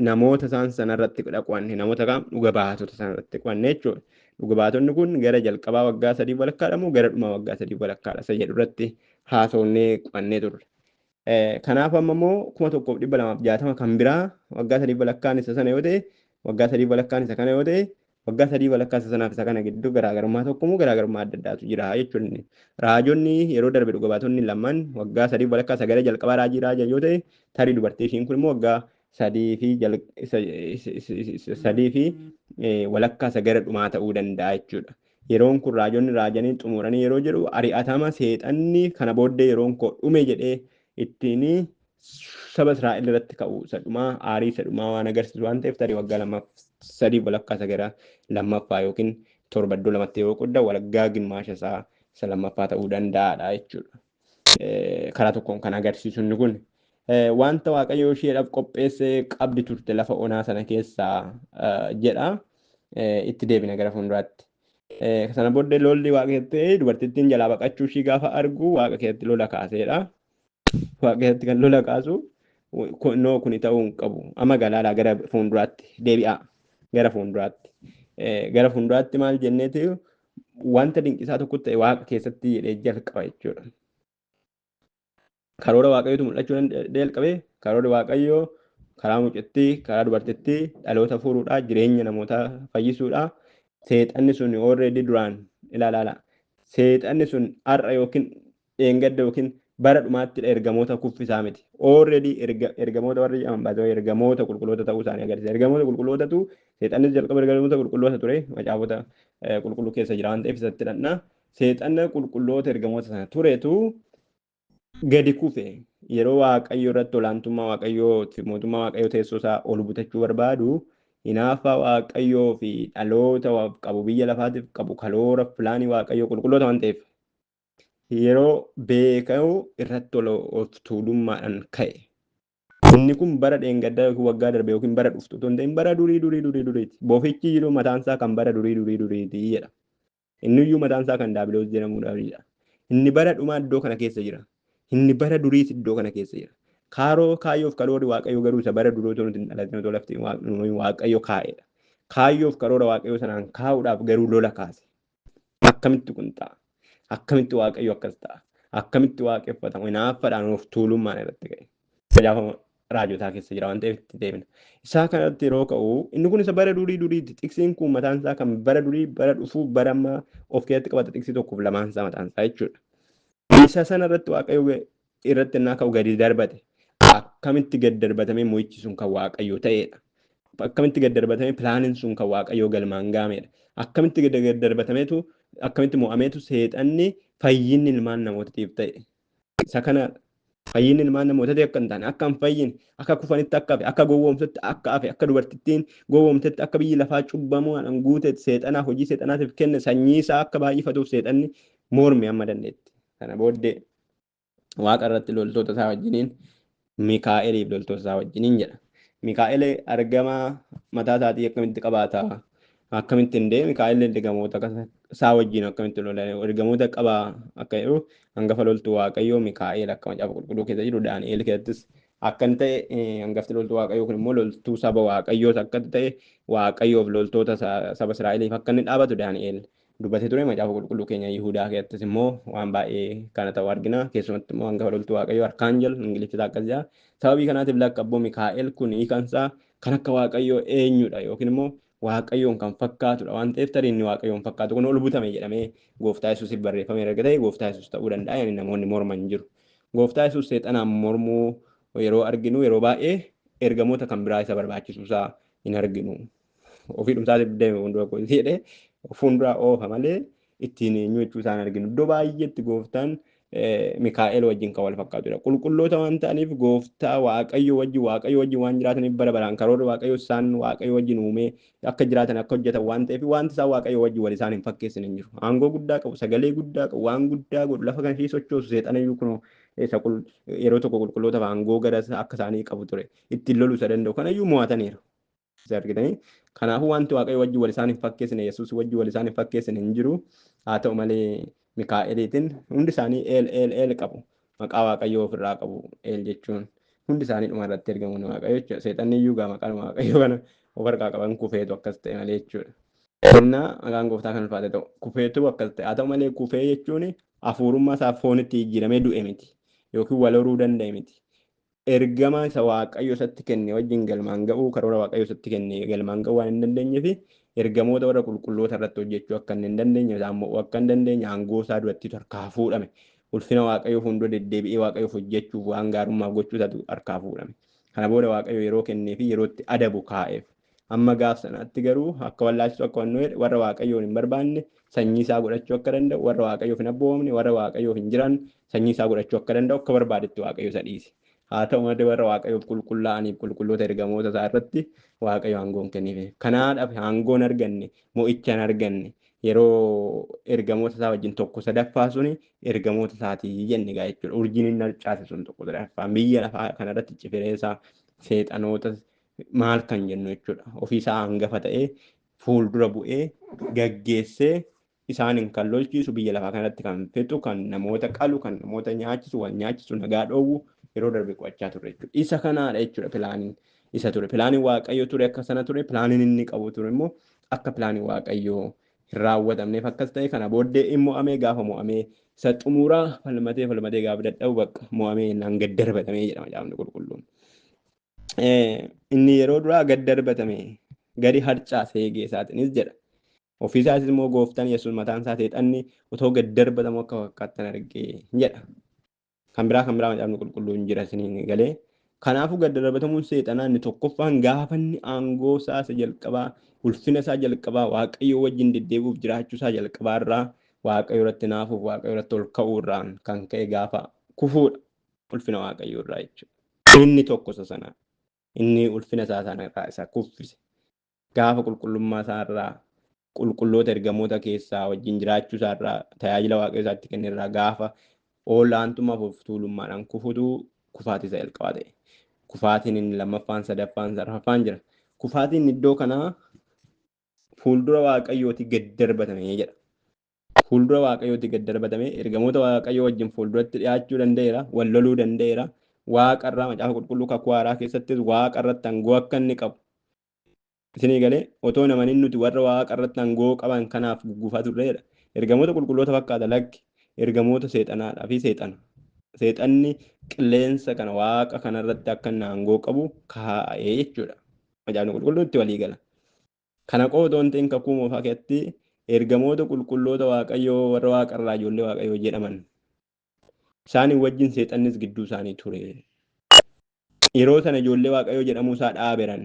namoota isaan sanarratti qo'anne namoota kam dhuga baatota sanarratti qo'anne jechuudha. Dhuga baatonni kun gara jalqabaa waggaa 3 walakkaadha moo gara dhumaa waggaa 3 walakkaadha isa jedhu irratti haasofnee qo'annee turre. Kanaaf amma immoo 1260 kan biraa waggaa 3 walakkaan isa sana yoo ta'e waggaa 3 walakkaan isa kana yoo ta'e waggaa 3 walakkaa isa sanaaf isa kana gidduu garaagarummaa tokko moo garaagarummaa adda addaatu jira jechuudha. Raajonni yeroo darbe dhuga baatonni lamaan waggaa 3 walakkaa isa gara jalqabaa raajii raajan yoo ta'e tarii dubartii ishiin kun immoo waggaa 3 fi walakkaa isa gara dhumaa ta'uu danda'a jechuudha. Yeroon kun raajonni raajanii xumuranii yeroo jedhu ari'atama seexanni kana booddee yeroon koo dhume jedhee ittiin saba Israa'el irratti ka'u isa dhumaa aarii isa dhumaa waan agarsiisu waan ta'eef tarii waggaa 3 walakkaa isa gara lammaffaa yookiin 7 iddoo lamatti yeroo qodda walaggaa gimmaasha isaa isa lammaffaa ta'uu danda'aadha jechuudha. Karaa tokkoon kan agarsiisu inni kun. Wanta Waaqayyo isheedhaaf qopheesse qabdi turte lafa onaa sana keessaa jedha. Itti deebina gara fuulduraatti. Sana booddee lolli waaqa keessatti dubartittiin jalaa baqachuu ishii gaafa argu waaqa keessatti lola kaaseedha. Waaqa keessatti kan lola kaasu noo kuni ta'uu hin qabu. Amma galaalaa gara fuulduraatti deebi'aa. Gara fuulduraatti. Gara fuulduraatti maal jenneeti wanta dinqisaa tokko ta'e waaqa keessatti jedhee jalqaba jechuudha. Karoora Waaqayyootu mul'achuu jalqabe. Karoorri Waaqayyoo karaa mucittii, karaa dubartittii dhaloota furuudha, jireenya namootaa fayyisuudha. Seexanni sun already duraan ilaalaala. Seexanni sun har'a yookiin dheengadda yookiin bara dhumaatti ergamoota kuffisaa miti. Already ergamoota warri jedhaman baasee ergamoota qulqulloota ta'uu isaanii agarsiisa. Ergamoota qulqullootatu seexannis jalqaba ergamoota qulqulloota ture macaafota qulqulluu keessa jira waan ta'eef isatti dhandha. Seexanna qulqulloota ergamoota sana turetu Gadi kufe yeroo Waaqayyo irratti olaantummaa Waaqayyoo fi mootummaa Waaqayyoo teessoo isaa ol butachuu barbaadu, hinaaffaa Waaqayyoo fi dhaloota qabu, biyya lafaatiif qabu, karoora pilaanii Waaqayyoo qulqulloota waan ta'eef yeroo beekamu irratti ol of tuulummaadhaan ka'e. Inni kun bara dheengaddaa yookiin waggaa darbe yookiin bara dhuftu otoo hin ta'in bara durii durii durii duriiti. Bofichi jiru mataan isaa kan bara durii durii duriiti jedha. Inni iyyuu mataan isaa kan Daabiloos jedhamudha. Inni bara dhumaa iddoo kana keessa jira. Inni bara duriis iddoo kana keessa jira. Kaaroo kaayyoof karoorri Waaqayyoo garuu isa bara durii otoo nuti hin dhalatin otoo lafti Waaqayyo kaa'edha. Kaayyoof karoora Waaqayyoo sanaan kaa'uudhaaf garuu lola kaase. Akkamitti kun ta'a? Akkamitti Waaqayyo akkas ta'a? Akkamitti waaqeffatama? Hinaaffaadhaan of tuulummaan irratti ka'e. Macaafa raajotaa keessa jira waan ta'eef itti deebina. Isaa kanatti yeroo ka'u inni kun isa bara durii duriiti. Xiqsiin kun mataan isaa kan bara durii, bara dhufuu, bara ammaa of keessatti qabata, xiqsii tokkoof lamaan isaa mataan isaa jechuudha. Isa sana irratti Waaqayyo irratti innaa ka'u gadi darbate. Akkamitti gad darbatamee mo'ichi sun kan Waaqayyo ta'edha. Akkamitti gad darbatamee pilaaniin sun kan Waaqayyoo galmaan gahamedha. Akkamitti gad darbatameetu, akkamitti mo'ameetu seexanni fayyinni ilmaan namootaatiif ta'e. Isa kana fayyinni ilmaan namootaatiif akka hin taane, akka hin fayyine, akka kufanitti akka hafe, akka gowwoomsutti akka hafe, akka dubartittiin gowwoomtetti akka biyyi lafaa cubbamuudhaan guute, seexanaa hojii seexanaatiif kenne, sanyii isaa akka baay'ifatuuf seexanni morme amma dandeetti. Kana booddee Waaqa irratti loltoota isaa wajjiniin, Mikaa'eliif loltoota isaa wajjiniin jedha. Mikaa'el argama mataa isaatii akkamitti qabaata? Akkamitti hin deeme? Mikaa'el ergamoota isaa wajjin akkamitti lola? Ergamoota qaba akka jedhu, hangafa loltuu Waaqayyoo Mikaa'el akka macaafa qulqulluu keessa jiru, Daani'el keessattis akka inni ta'e, hangafti loltuu Waaqayyoo kun immoo loltuu saba Waaqayyoos akka ta'e, Waaqayyoof loltoota saba Israa'eliif akka inni dhaabatu Daani'el dubbatee ture. Macaafa qulqulluu keenya Yihudaa keessattis immoo waan baay'ee kana ta'u argina. Keessumatti immoo hangafa loltuu Waaqayyoo, Arkaanjel Ingiliffii akkas jedha. Sababii kanaatiif lakka abboo Mikaa'el kun hiikansaa kan akka Waaqayyoo eenyudha yookiin immoo Waaqayyoon kan fakkaatudha waan ta'eef, tarii inni Waaqayyoon fakkaatu kun ol butame jedhamee Gooftaa Yesuusiif barreeffamee erga ta'e, Gooftaa Yesuus ta'uu danda'a yani namoonni morman jiru. Gooftaa Yesuus seexanaan mormuu yeroo arginu, yeroo baay'ee ergamoota kan biraa isa barbaachisuusaa hin arginu. Ofii dhumsaatiif deeme fuuldura koo jedhee fuuldura oofa malee ittiin eenyu jechuu isaan arginu. Iddoo baay'eetti Gooftaan Mikaa'el wajjin kan wal fakkaatudha. Qulqulloota waan ta'aniif, Gooftaa Waaqayyo wajjin waan jiraataniif, bara baraan karoorri Waaqayyo isaan Waaqayyo wajjin uumee akka jiraatan, akka hojjetan waan ta'eef, wanti isaan Waaqayyo wajjin wal isaan hin fakkeessine hin jiru. Aangoo guddaa qabu, sagalee guddaa qabu, waan guddaa godhu, lafa kana ishee sochoosu. Seexana iyyuu kunoo isa yeroo tokko qulqullootaaf aangoo gara akka isaanii qabu ture. Ittiin loluu isa danda'u kanayyuu mo'ataniiru. Isa argitanii? Kanaafuu wanti Waaqayyo wajjin wal isaan hin fakkeessine, Yesuus wajjin wal isaan hin fakkeessine hin jiru. Haa ta'u malee Mikaa'eliitiin hundi isaanii eel eel eel qabu. Maqaa Waaqayyoo ofirraa qabu eel jechuun. Hundi isaanii dhuma irratti ergamoonni Waaqayyoo jechuudha. Seexanni iyyuu gaa maqaan Waaqayyoo kana of harkaa qaban kufeetu akkas ta'e malee jechuudha. Innaa maqaan Gooftaa kan ulfaate ta'u, kufeetu akkas ta'e. Haa ta'u malee kufee jechuun hafuurummaa isaa foonitti jijjiiramee du'e miti. Yookiin wal horuu danda'e miti. Ergama isa Waaqayyo isatti kenne wajjin galmaan ga'uu, karoora Waaqayyo isatti kenne galmaan ga'uu waan hin dandeenyeef, ergamoota warra qulqulloota irratti hojjechuu akka inni hin dandeenye, isaan mo'uu akka hin dandeenye, aangoo isaa duratti harkaa fuudhame. Ulfina Waaqayyo fuuldura deddeebi'ee Waaqayyoof hojjechuuf, waan gaarummaaf gochuu isaatu harkaa fuudhame. Kana booda Waaqayyo yeroo kennee fi yeroo itti adabu kaa'eef. Amma gaaf sanaatti garuu akka wallaalchisu, akka wannoo jedhe, warra Waaqayyoon hin barbaanne sanyii isaa godhachuu akka danda'u, warra Waaqayyoof hin abboomamne, warra Waaqayyoof hin jiran sanyii isaa godhachuu akka danda'u akka barbaadetti Waaqayyo isa dhiise. Haa ta'u malee warra Waaqayyoof qulqullaa'aniif qulqulloota ergamoota isaa irratti Waaqayyo aangoon kenneef. Kanaadhaaf aangoon arganne, mo'icha hin arganne, yeroo ergamoota isaa wajjin tokko sadaffaa suni ergamoota isaatii jenne gaa jechuudha. Urjiin inni harcaase sun tokko sadaffaa biyya lafaa kanarratti cifireesaa seexanoota maal kan jennu jechuudha. Ofii isaa hangafa ta'ee fuuldura bu'ee gaggeessee isaaniin kan lolchiisu, biyya lafaa kanatti kan fixu, kan namoota qalu, kan namoota nyaachisu, wal nyaachisu, nagaa dhoowwu yeroo darbe qo'achaa turre jechuudha. Isa kanaadha jechuudha pilaaniin isa ture. Pilaaniin Waaqayyo ture akka sana ture. Pilaaniin inni qabu ture immoo akka pilaaniin Waaqayyoo hin raawwatamneef akkas ta'e. Kana booddee in mo'amee, gaafa mo'amee isa xumuraa falmatee falmatee gaafa dadhabu, bakka mo'amee jennaan gad darbatamee jedhama Macaafni Qulqulluun. Inni yeroo duraa gad darbatame, gadi harcaase eegee isaatiinis jedha. Ofii isaatis immoo Gooftaan Yesuus mataan isaa seexanni otoo gad darbatamu akka fakkaattan argee jedha. Kan biraa Macaafni Qulqulluun jira isiniin galee. Kanaafuu gad darbatamuun seexanaa inni tokkoffaan gaafa inni aangoo isaa isa jalqabaa, ulfina isaa jalqabaa, Waaqayyo wajjin deddeebi'uuf jiraachuu isaa jalqabaa irraa Waaqayyo irratti naafuuf, Waaqayyo irratti ol ka'uu irraan kan ka'e gaafa kufuudha. Ulfina Waaqayyoo irraa jechuudha. Inni tokko isa sana. Inni ulfina isaa sana irraa isa kuffise. Gaafa qulqullummaa isaa irraa qulqulloota ergamoota keessaa wajjin jiraachuu isaa irraa tajaajila Waaqayyo isaatti kenne irraa gaafa olaantummaa fi of tuulummaadhaan kufutu kufaatii isa jalqabaa ta'e. Kufaatiin inni lammaffaan, sadaffaan, arfaffaan jira. Kufaatiin iddoo kanaa fuuldura Waaqayyooti gad darbatame jedha. Fuuldura Waaqayyooti gad darbatame, ergamoota Waaqayyoo wajjin fuulduratti dhiyaachuu danda'eera, wal loluu danda'eera. Waaqa irraa Macaafa Qulqulluu Kakuu Haaraa keessattis Waaqa irratti aangoo akka inni qabu. Isinii galee otoo namaniin nuti warra Waaqa irratti aangoo qaban kanaaf gugguufaa turreedha. Ergamoota qulqulloota fakkaata, lakki ergamoota seexanaadhaa fi seexana. Seexanni qilleensa kana Waaqa kanarratti akka inni aangoo qabu kaa'ee jechuudha. Macaafni Qulqulluun itti walii gala. Kana qofa otoo hin ta'in Kakuu Moofaa keessatti ergamoota qulqulloota Waaqayyoo warra Waaqarraa ijoollee Waaqayyoo jedhaman isaanii wajjin seexannis gidduu isaanii ture. Yeroo sana ijoollee Waaqayyoo jedhamuu isaa dhaaberan.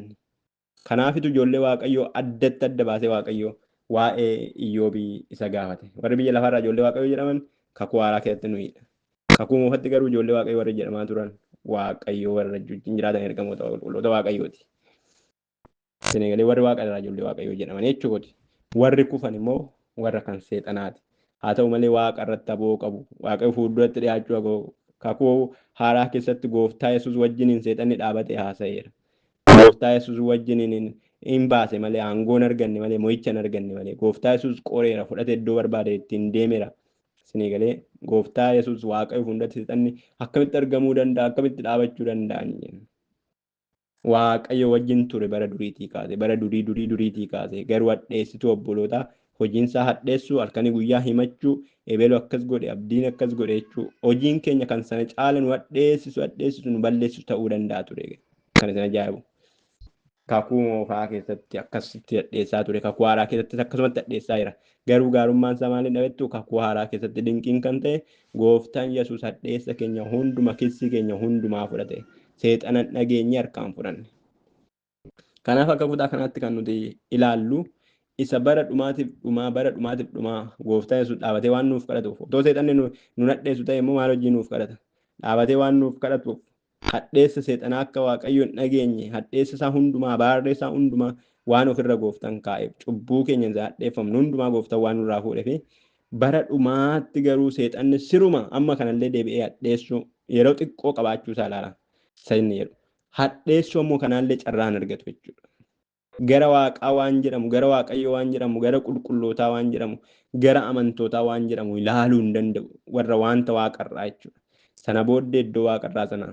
Kanaafitu ijoollee Waaqayyoo addatti adda baasee Waaqayyoo waa'ee Iyyoobii isa gaafate. Warri biyya lafaarraa ijoollee Waaqayyoo jedhaman Kakuu Haaraa keessatti nuyidha. Kakuu Moofatti garuu ijoollee Waaqayyoo warri jedhamaa turan Waaqayyoo warra wajjin jiraatan ergamoota qulqulloota Waaqayyooti. Senegalee warri Waaqa irraa ijoollee Waaqayyoo jedhaman jechuuti. Warri kufan immoo warra kan seexanaati. Haa ta'u malee Waaqa irratti aboo qabu. Waaqayyo fuulduratti dhiyaachuu aboo. Kakuu Haaraa keessatti Gooftaa Yesuus wajjiniin seexanni dhaabatee haasa'eera. Gooftaa Yesuus wajjiniin hin baase malee aangoo hin arganne malee mo'icha hin arganne malee Gooftaa Yesuus qoreera, fudhate, iddoo barbaade ittiin deemeera. Isinii galee Gooftaa Yesuus Waaqayyo fuulduratti seexanni akkamitti argamuu danda'a, akkamitti dhaabachuu danda'a? Waaqayyo wajjin ture bara duriitii kaase, bara durii durii duriitii kaase. Garuu hadheessituu obbolootaa, hojiinsaa hadheessuu, halkanii guyyaa himachuu, ebelu akkas godhe, abdiin akkas godhe jechuu. Hojiin keenya kan sana caala nu hadheessisu, hadheessisu, nu balleessisu ta'uu danda'a ture. Kan isin ajaa'ibu. Kakuu Moofaa keessatti akkasitti hadheessaa ture, Kakuu Haaraa keessattis akkasumatti hadheessaa jira. Garuu gaarummaan isaa maaliin dhabettu? Kakuu Haaraa keessatti dinqiin kan ta'e Gooftaan Yesuus hadheessa keenya hunduma, kissii keenya hundumaa fudhate. Seexanan dhageenye, harkaan fudhanne. Kanaaf akka kutaa kanaatti kan nuti ilaallu isa bara dhumaatiif dhumaa, bara dhumaatiif dhumaa Gooftaan Yesuus dhaabatee waan nuuf kadhatuuf. Otoo seexanni nu hadheessu ta'e immoo maal hojii nuuf kadhata? Dhaabatee waan nuuf kadhatuuf hadheessa seexanaa akka Waaqayyo hin dhageenye, hadheessa isaa hundumaa, baarree isaa hundumaa waan ofirra Gooftaan kaa'eef, cubbuu keenya isa hadheeffamnu hundumaa Gooftaan waan nurraa fuudhee fi bara dhumaatti garuu seexanni siruma amma kanallee deebi'ee hadheessuu yeroo xiqqoo qabaachuu isaa ilaala. Isa inni jedhu. Hadheessuu ammoo kanaallee carraa hin argatu jechuudha. Gara Waaqaa waan jedhamu, gara Waaqayyoo waan jedhamu, gara qulqullootaa waan jedhamu, gara amantootaa waan jedhamu ilaaluu hin danda'u. Warra waanta Waaqarraa jechuudha. Sana booddee iddoo Waaqarraa sana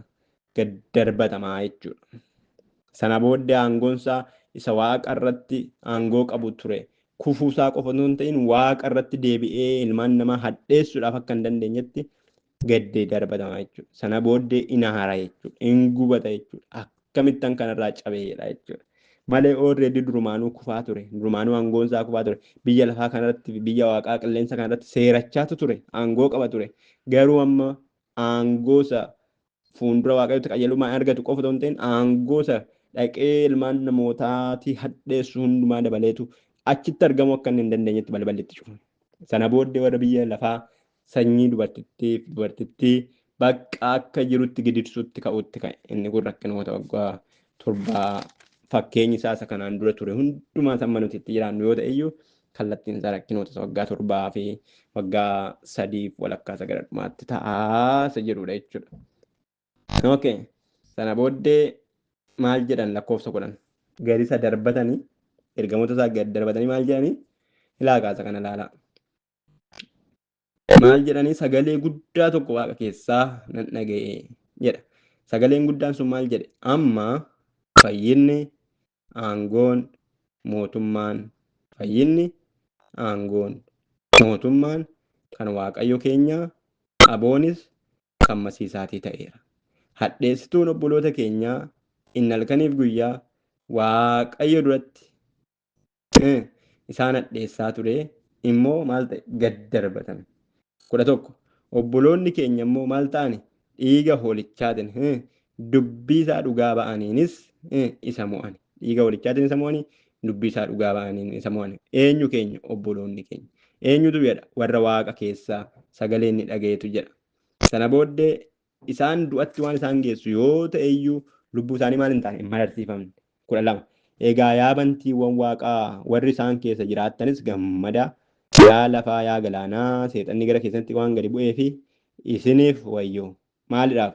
gad darbatamaa jechuudha. Sana booddee aangoonsaa isa Waaqa irratti aangoo qabu ture. Kufuusaa qofa osoo hin ta'in Waaqa irratti deebi'ee ilmaan namaa hadheessuudhaaf akka hin dandeenyetti gad darbatamaa jechuudha. Sana booddee in aara jechuudha. In gubata jechuudha. Akkamittan kanarraa cabee jedha jechuudha. Malee already durumaanuu kufaa ture. Durumaanuu aangoon isaa kufaa ture. Biyya lafaa kanarratti, biyya Waaqaa qilleensa kanarratti seerachaatu ture. Aangoo qaba ture. Garuu amma aangoo isa fuuldura Waaqayyootti qajeelummaa argatu qofa osoo hin ta'in aangoo isa dhaqee ilmaan namootaatii hadheessu hundumaa dabaleetu achitti argamuu akka inni hin dandeenyetti balballi itti cufame. Sana booddee warra biyya lafaa sanyii dubartittii fi dubartittii bakka akka jirutti gidirsuutti ka'utti ka'e. Inni kun rakkinoota waggaa torbaa fakkeenyi isaa isa kanaan dura ture hundumaa amma nuti itti jiraannu yoo ta'e iyyuu kallattiin isaa rakkinoota isa waggaa torbaa fi waggaa sadiif walakkaa isa gara dhumaatti ta'aa isa jedhudha jechuudha. Okay. Sana booddee maal jedhan lakkoofsa 10? Gadi isa darbatanii, ergamoota isaa gad darbatanii maal jedhanii? Ilaa kaasa kana ilaalaa. Maal jedhanii? Sagalee guddaa tokko Waaqa keessaa nan dhaga'e jedha. Sagaleen guddaan sun maal jedhe? Amma fayyinni, aangoon, mootummaan, fayyinni, aangoon, mootummaan kan Waaqayyo keenyaa, aboonis kan Masiisaatii ta'eera. Hadheessituun obboloota keenyaa inni halkaniif guyyaa Waaqayyo duratti isaan hadheessaa ture immoo maal ta'e? Gad darbatame. 11 obboloonni keenya immoo maal ta'ani? Dhiiga hoolichaatiin, dubbii isaa dhugaa ba'aniinis isa mo'ani. Dhiiga hoolichaatiin isa mo'ani, dubbii isaa dhugaa ba'aniin isa mo'ani. Eenyu keenya? Obboloonni keenya. Eenyutu jedha? Warra Waaqa keessaa sagalee inni dhaga'etu jedha. Sana booddee Isaan du'atti waan isaan geessu yoo ta'e iyyuu lubbuu isaanii maal hin taane hin mararsiifamne. 12. Egaa yaa bantiiwwan waaqaa warri isaan keessa jiraattanis gammadaa. Yaa lafaa yaa galaanaa seexanni gara keessatti waan gadi bu'ee fi isiniif wayyoo. Maaliidhaaf?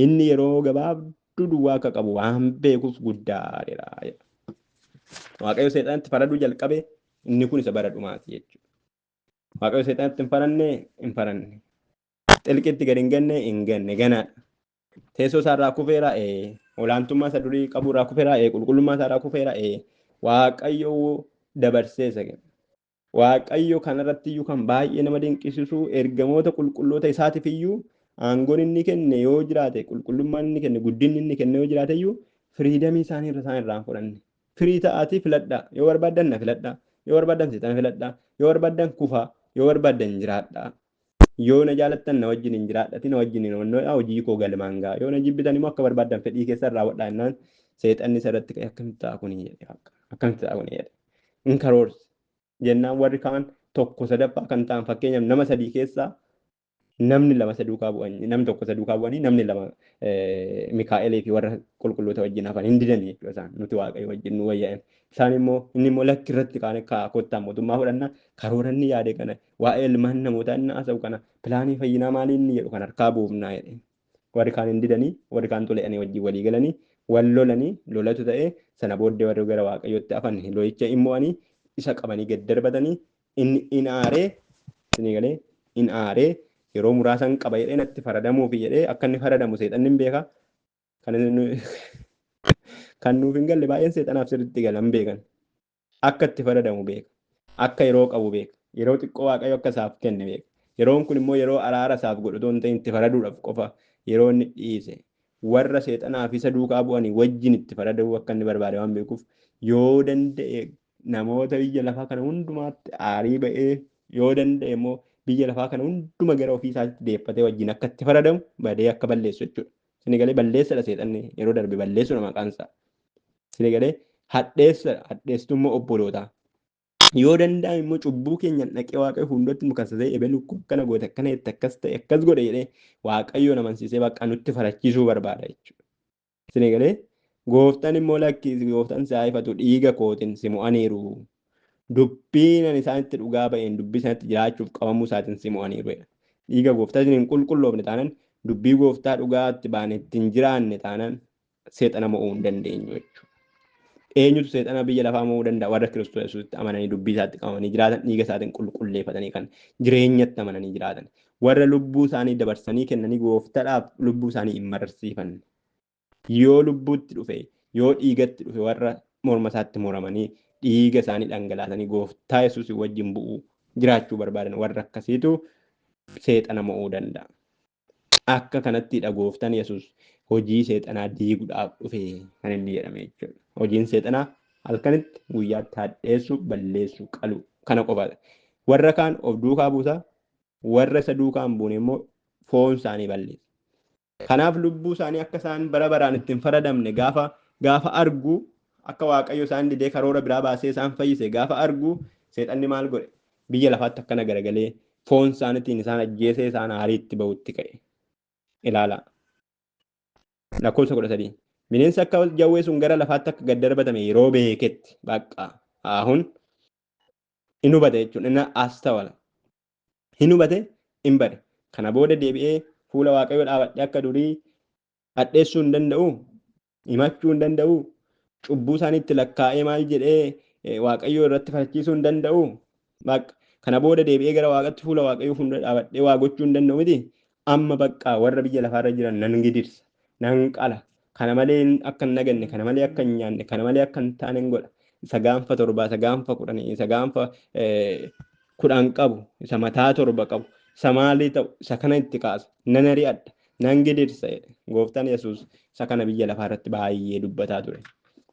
Inni yeroo gabaabduu duwwaa akka qabu waan beekuuf guddaadha. Waaqayyo seexanatti faraduu jalqabe inni kun isa bara dhumaati jechuudha. Waaqayyo seexanatti hin faranne hin faranne. Xilqitti gadi hin ganne hin ganne ganaadha. Teessoo isaarraa kufeera olaantummaa isa durii qaburraa kufeera qulqullummaa isaarraa kufeera Waaqayyo dabarsee isa kenna. Waaqayyo kanarratti iyyuu kan baay'ee nama dinqisiisu ergamoota qulqulloota isaatiif iyyuu aangoon inni kenne yoo jiraate qulqullummaan inni kenne guddinni inni kenne yoo jiraate iyyuu firiidamii isaanii irra isaan irraa hin fudhanne. Firii ta'aatii filadhaa yoo barbaaddan na filadhaa yoo barbaaddan seexana filadhaa yoo barbaaddan kufaa yoo barbaaddan jiraadhaa. Yoo na jaalattan na wajjin hin jiraadhati na wajjin hin onnodha hojii koo galmaan ga'a yoo na jibbitan immoo akka barbaaddan fedhii keessan raawwadhaa jennaan seexanni isarratti ka'e akkamitti ta'a kuni jedhe akkamitti ta'a kuni jedhe hin karoorse jennaan warri kaan tokko sadaffaa kan ta'an fakkeenyaaf nama sadii keessaa namni lama isa duukaa bu'an namni tokko isa duukaa bu'anii namni lama Mikaa'elii fi warra qulqulloota wajjin hafan hin didan jechuudha isaan nuti Waaqayyo wajjin nu wayyaa'en isaan immoo inni immoo lakki irratti kaane kaa kottaa mootummaa fudhanna karoora inni yaade kana waa'ee ilmaan namootaa inni haasa'u kana pilaanii fayyinaa maalii inni jedhu kan harkaa buufnaa jedhe warri kaan hin didanii warri kaan tole'anii wajjin walii galanii wal lolanii lolatu ta'ee sana booddee warri gara Waaqayyootti hafan lolicha hin mo'anii isa qabanii gad darbatanii inni in aaree isinii galee in aaree yeroo muraasan qaba jedhee natti faradamuufi jedhee akka inni faradamu seexanni hin beeka. Kan nuuf hin galle baay'een seexanaaf sirriitti gala hin beekan. Akka itti faradamu beeka. Akka yeroo qabu beeka. Yeroo xiqqoo Waaqayyo akka isaaf kenne beeka. Yeroon kun immoo yeroo araara isaaf godhu otoo hin ta'in itti faraduudhaaf qofa yeroo inni dhiise warra seexanaaf isa duukaa bu'anii wajjin itti faraduu akka inni barbaade waan beekuuf yoo danda'e namoota biyya lafaa kana hundumaatti aarii ba'ee yoo danda'e immoo biyya lafaa kana hunduma gara ofii isaatti deeffatee wajjin akka itti faradamu badee akka balleessu jechuudha. Isin galee balleessadha seexanni yeroo darbe balleessuudha maqaan isaa. Isin galee hadheessadha hadheesstummaa obbolootaa. Yoo danda'ame immoo cubbuu keenyaan dhaqee Waaqayyo fuulduratti nu kassasee ebelu akkana goote akkana jette akkas ta'e akkas godhe jedhee Waaqayyoon amansiisee bakka nutti farachiisuu barbaada jechuudha. Isin galee gooftaan immoo lakki gooftaan si haa ifatu dhiiga kootiin si mo'aniiru. Dubbiin ani isaanitti dhugaa ba'een dubbii sanatti jiraachuuf qabamuu isaatiin si mo'aniiru jedha. Dhiiga gooftaa isin hin qulqulloofne taanaan dubbii gooftaa dhugaatti baane ittiin jiraanne taanaan seexana mo'uu hin dandeenyu jechuudha. Eenyutu seexana biyya lafaa mo'uu danda'a? Warra Kiristoos Yesuusitti amananii dubbii isaatti qabamanii jiraatan dhiiga isaatiin qulqulleeffatanii kan jireenyatti amananii jiraatan. Warra lubbuu isaanii dabarsanii kennanii gooftaadhaaf lubbuu isaanii hin mararsiifanne. Yoo lubbuutti dhufe, yoo dhiigatti dhufe warra morma isaatti muramanii dhiiga isaanii dhangalaasanii gooftaa Yesuusii wajjin bu'uu jiraachuu barbaadan warra akkasiitu seexana mo'uu danda'a. Akka kanattidha gooftaan Yesuus hojii seexanaa diiguudhaaf dhufe kan inni jedhame jechuudha. Hojiin seexanaa halkanitti guyyaatti hadheessuu, balleessuu, qaluu kana qofaadha. Warra kaan of duukaa buusa, warra isa duukaa hin buune immoo foon isaanii balleessa. Kanaaf lubbuu isaanii akka isaan bara baraan itti hin faradamne gaafa gaafa argu akka Waaqayyo isaan didee karoora biraa baasee isaan fayyise gaafa argu seexanni maal godhe biyya lafaatti akkana garagalee foon isaaniitiin isaan ajjeesee isaan aariitti bahutti ka'e. Ilaalaa. Lakkoofsa 13. Bineensi akka jawwee sun gara lafaatti akka gad darbatame yeroo beeketti bakka ahun in hubate jechuudha. Inni astawala. Hin hubate hin bare. Kana booda deebi'ee fuula Waaqayyoo dhaabadhee akka durii hadheessuu hin danda'u, himachuu hin danda'u, cubbuu isaaniitti lakkaa'ee maal jedhee Waaqayyoo irratti farachiisuu hin danda'u. Bakka kana booda deebi'ee gara Waaqatti fuula Waaqayyoo fuuldura dhaabadhee waa gochuu hin danda'u miti. Amma bakka warra biyya lafaarra jiran nan gidirsa, nan qala. Kana malee akka hin naganne, kana malee akka hin nyaanne, kana malee akka hin taane hin godha. Isa gaanfa 7, isa gaanfa 10, isa gaanfa 10 qabu, isa mataa 7 qabu, isa maalii ta'u, isa kana itti kaasa, nan ari'adha, nan gidirsa jedhe. Gooftaan Yesuus isa kana biyya lafaa irratti baay'ee dubbataa ture.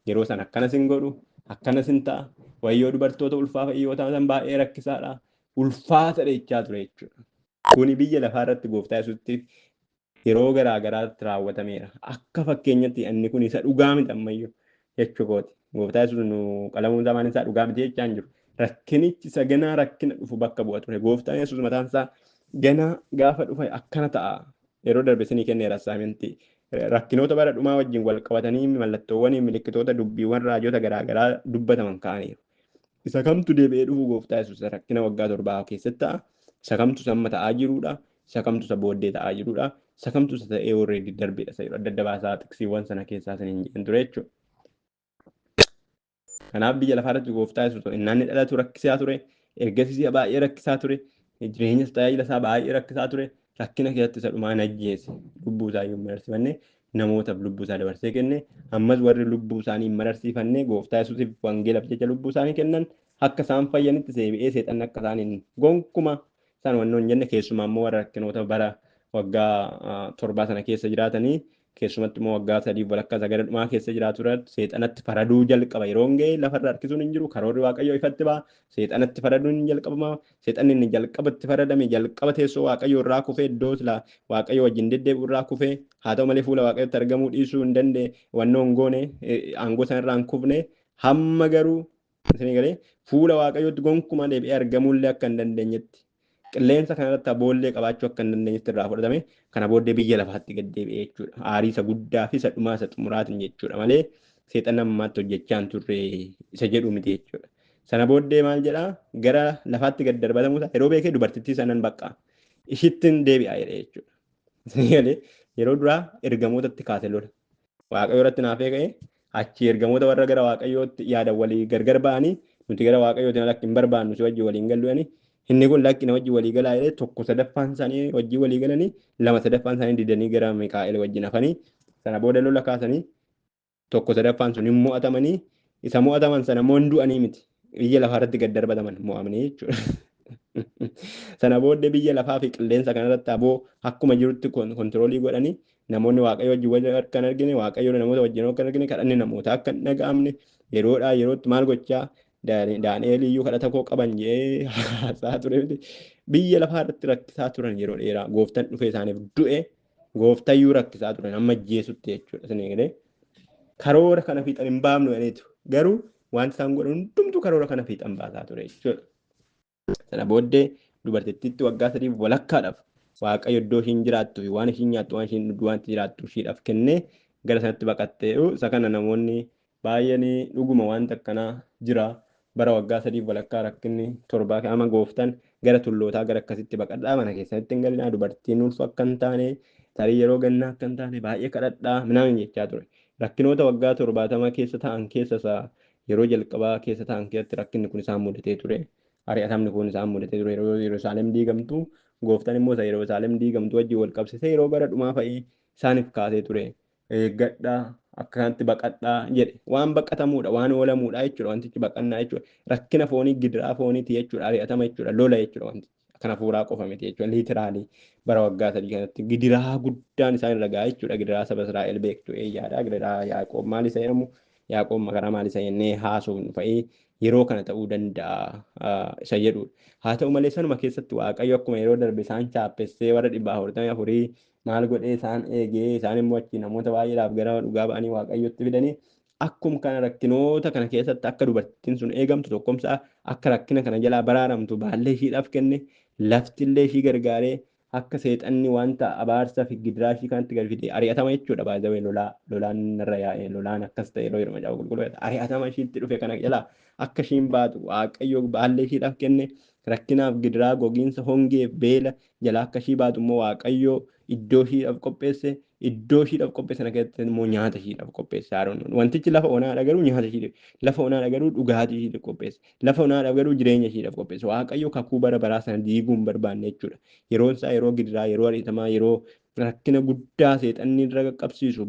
Yeroo sana akkanas hin godhu, akkanas hin ta'a, wayyoo dubartoota ulfaa fa'i yoo ta'an baay'ee rakkisaadha, ulfaata jechaa ture jechuudha. Kuni biyya lafaa irratti gooftaa Yesuusitti yeroo garaa garaatti raawwatameera. Akka fakkeenyatti inni kun isa dhugaa miti ammayyuu jechuu kooti. Gooftaa Yesuus nu qalamuun isaa maal isaa dhugaa miti jechaa hin jiru. Rakkinichi isa ganaa rakkina dhufu bakka bu'a ture. Gooftaan Yesuus mataan isaa ganaa gaafa dhufe akkana ta'a. Yeroo darbe isinii kenneera assignmentii. Rakkinoota bara dhumaa wajjin wal qabatanii mallattoowwan milikkitoota dubbiiwwan raajota garaagaraa dubbataman ka'aniiru. Isa kamtu deebi'ee dhufuu gooftaa Yesuus rakkina waggaa 7 keessatti ta'a. Isa kamtu samma ta'aa jiruudha. Isa kamtu isa booddee ta'aa jiruudha. Isa kamtu isa ta'ee already darbeedha. Isa yeroo adda adda baasaa xiqsiiwwan sana keessaa isiniin jedhan ture jechuudha. Kanaaf biyya lafaa irratti gooftaa Yesuus innaan inni dhalatu rakkisaa ture. Ergasii si'a baay'ee rakkisaa ture. Jireenya tajaajila isaa baay'ee rakkisaa ture. Rakkina keessatti isa dhumaa ajjeese. Lubbuu isaa iyyuu hin mararsifanne namootaaf lubbuu isaa dabarsee kenne. Ammas warri lubbuu isaanii hin mararsiifanne gooftaa Yesuusiif wangeelaaf jecha lubbuu isaanii kennan akka isaan fayyanitti seebi'ee seexanni akka isaan hin gonkuma isaan wannoo hin jenne keessumaa immoo warra rakkinoota bara waggaa 7 sana keessa jiraatanii keessumatti immoo waggaa 3 walakkaa isa gara dhumaa keessa jiraatu irratti seexanatti faraduu jalqaba. Yeroo ga'e lafarra harkisuun hin jiru. Karoorri Waaqayyoo ifatti ba'a. Seexanatti faraduun hin jalqabama. Seexanni inni jalqabatti faradame jalqaba teessoo Waaqayyoo irraa kufee iddoo silaa Waaqayyoo wajjin deddeebi'u irraa kufee haa ta'u malee fuula Waaqayyootti argamuu dhiisuu hin dandeenye wannoo hin goone aangoo sana irraa hin kufne hamma garuu isinii galee fuula Waaqayyootti gonkumaa deebi'ee argamuullee akka hin dandeenyetti qilleensa kanarratti aboollee qabaachuu akka hin dandeenyetti irraa fudhatame kana booddee biyya lafaatti gad deebi'ee jechuudha. Aarii isa guddaa fi isa dhumaa isa xumuraatiin jechuudha malee seexanni ammaatti hojjechaa hin turre isa jedhu miti jechuudha. Sana booddee maal jedhaa gara lafaatti gad darbatamuu isaa yeroo beekee dubartittii sanan bakka ishittiin deebi'a jedhe jechuudha. Isinii galee yeroo duraa ergamootatti kaase lola. Waaqayyo irratti naafee ka'ee achi ergamoota warra gara Waaqayyootti yaadan walii gargar ba'anii nuti gara Waaqayyootiin alatti hin barbaannu si wajjin waliin gallu jedhanii inni kun lakki na wajjin walii galaa jedhee 1/3 isaanii wajjin walii galanii 2/3 isaanii didanii gara Mikaa'el wajjin hafanii sana booda lola kaasanii 1/3 sun hin mo'atamanii isa mo'ataman sana immoo hin du'anii miti biyya lafaa irratti gad darbataman mo'amanii jechuudha. Sana booddee biyya lafaa fi qilleensa kanarratti aboo akkuma jirutti kontiroolii godhanii namoonni Waaqayyo wajjin wal akka hin argine, Waaqayyo namoota wajjin akka hin argine, kadhanni namootaa akka hin dhaga'amne yeroodhaa yerootti maal gochaa Daani'eel iyyuu kadhata koo qaban jedhee haasaa ture miti. Biyya lafaa irratti rakkisaa turan yeroo dheeraa gooftaan dhufee isaaniif du'e gooftayyuu rakkisaa turan amma ajjeesutti jechuudha. Isin eegalee karoora kana fiixan hin baafnu jedhaniitu garuu wanti isaan godhan hundumtuu karoora kana fiixan baasaa ture jechuudha. Sana booddee dubartittiitti waggaa 3 walakkaadhaaf Waaqayyo iddoo ishiin jiraattu fi waan ishiin nyaattu waan ishiin dhugdu waan itti jiraattu ishiidhaaf kennee gara sanatti baqattee isa kana namoonni baay'een dhuguma wanta akkanaa jira bara waggaa 3 walakkaa rakkinni 7 amma gooftaan gara tullootaa gara akkasitti baqadhaa mana keessanitti hin galinaa dubartiin ulfa akka hin taane tarii yeroo gannaa akka hin taane baay'ee kadhadhaa minaamin jechaa ture. Rakkinoota waggaa 70 keessa ta'an keessa isaa yeroo jalqabaa keessa ta'an keessatti rakkinni kun isaan mudatee ture. Ari'atamni kun isaan mudatee ture yeroo Yerusaalem diigamtu gooftaan immoo isa Yerusaalem diigamtu wajjin wal qabsiisee yeroo bara dhumaa fa'ii isaaniif kaasee ture. Eeggadhaa akka kanatti baqadhaa jedhe waan baqatamuudha waan oolamuudha jechuudha wantichi baqannaa jechuudha rakkina foonii gidiraa fooniiti jechuudha ari'atama jechuudha lola jechuudha wantichi kan hafuuraa qofa miti jechuudha liitiraalii bara waggaa 3 kanatti gidiraa guddaan isaan irra ga'a jechuudha gidiraa saba Israa'el beektu eeyyaadha gidiraa Yaaqoob maal isa jedhamu Yaaqoob makaraa maal isa jennee haasofnu fa'ii yeroo kana ta'uu danda'a isa jedhudha. Haa ta'u malee sanuma keessatti Waaqayyo akkuma yeroo darbe isaan chaappessee warra 144 maal godhee isaan eegee isaan immoo achii namoota baay'eedhaaf gara dhugaa ba'anii Waaqayyotti fidanii akkuma kana rakkinoota kana keessatti akka dubartittiin sun eegamtu tokkomsaa akka rakkina kana jalaa baraaramtu baallee ishiidhaaf kenne laftillee ishii gargaaree akka seexanni wanta abaarsa fi gidiraa ishii kanatti gad fide ari'atama jechuudha baay'ee lolaa lolaan narra yaa'e lolaan akkas ta'e yeroo jedhu macaafa qulqulluu ari'atama ishiitti dhufe kana jalaa akka ishiin baatu Waaqayyo baallee ishiidhaaf kenne rakkinaaf gidiraa gogiinsa hongeef beela jalaa akka ishii baatu immoo Waaqayyo iddoo ishiidhaaf qopheesse iddoo ishiidhaaf qopheesse sana keessatti immoo nyaata ishiidhaaf qopheesse haaroon wantichi lafa onaadha garuu nyaata ishiidhaaf lafa onaadha garuu dhugaatii ishiidhaaf qopheesse lafa onaadha garuu jireenya ishiidhaaf qopheesse Waaqayyo kakuu bara baraa sana diiguu hin barbaanne jechuudha yeroon isaa yeroo gidiraa yeroo ari'atamaa yeroo rakkina guddaa seexanni irra qaqqabsiisu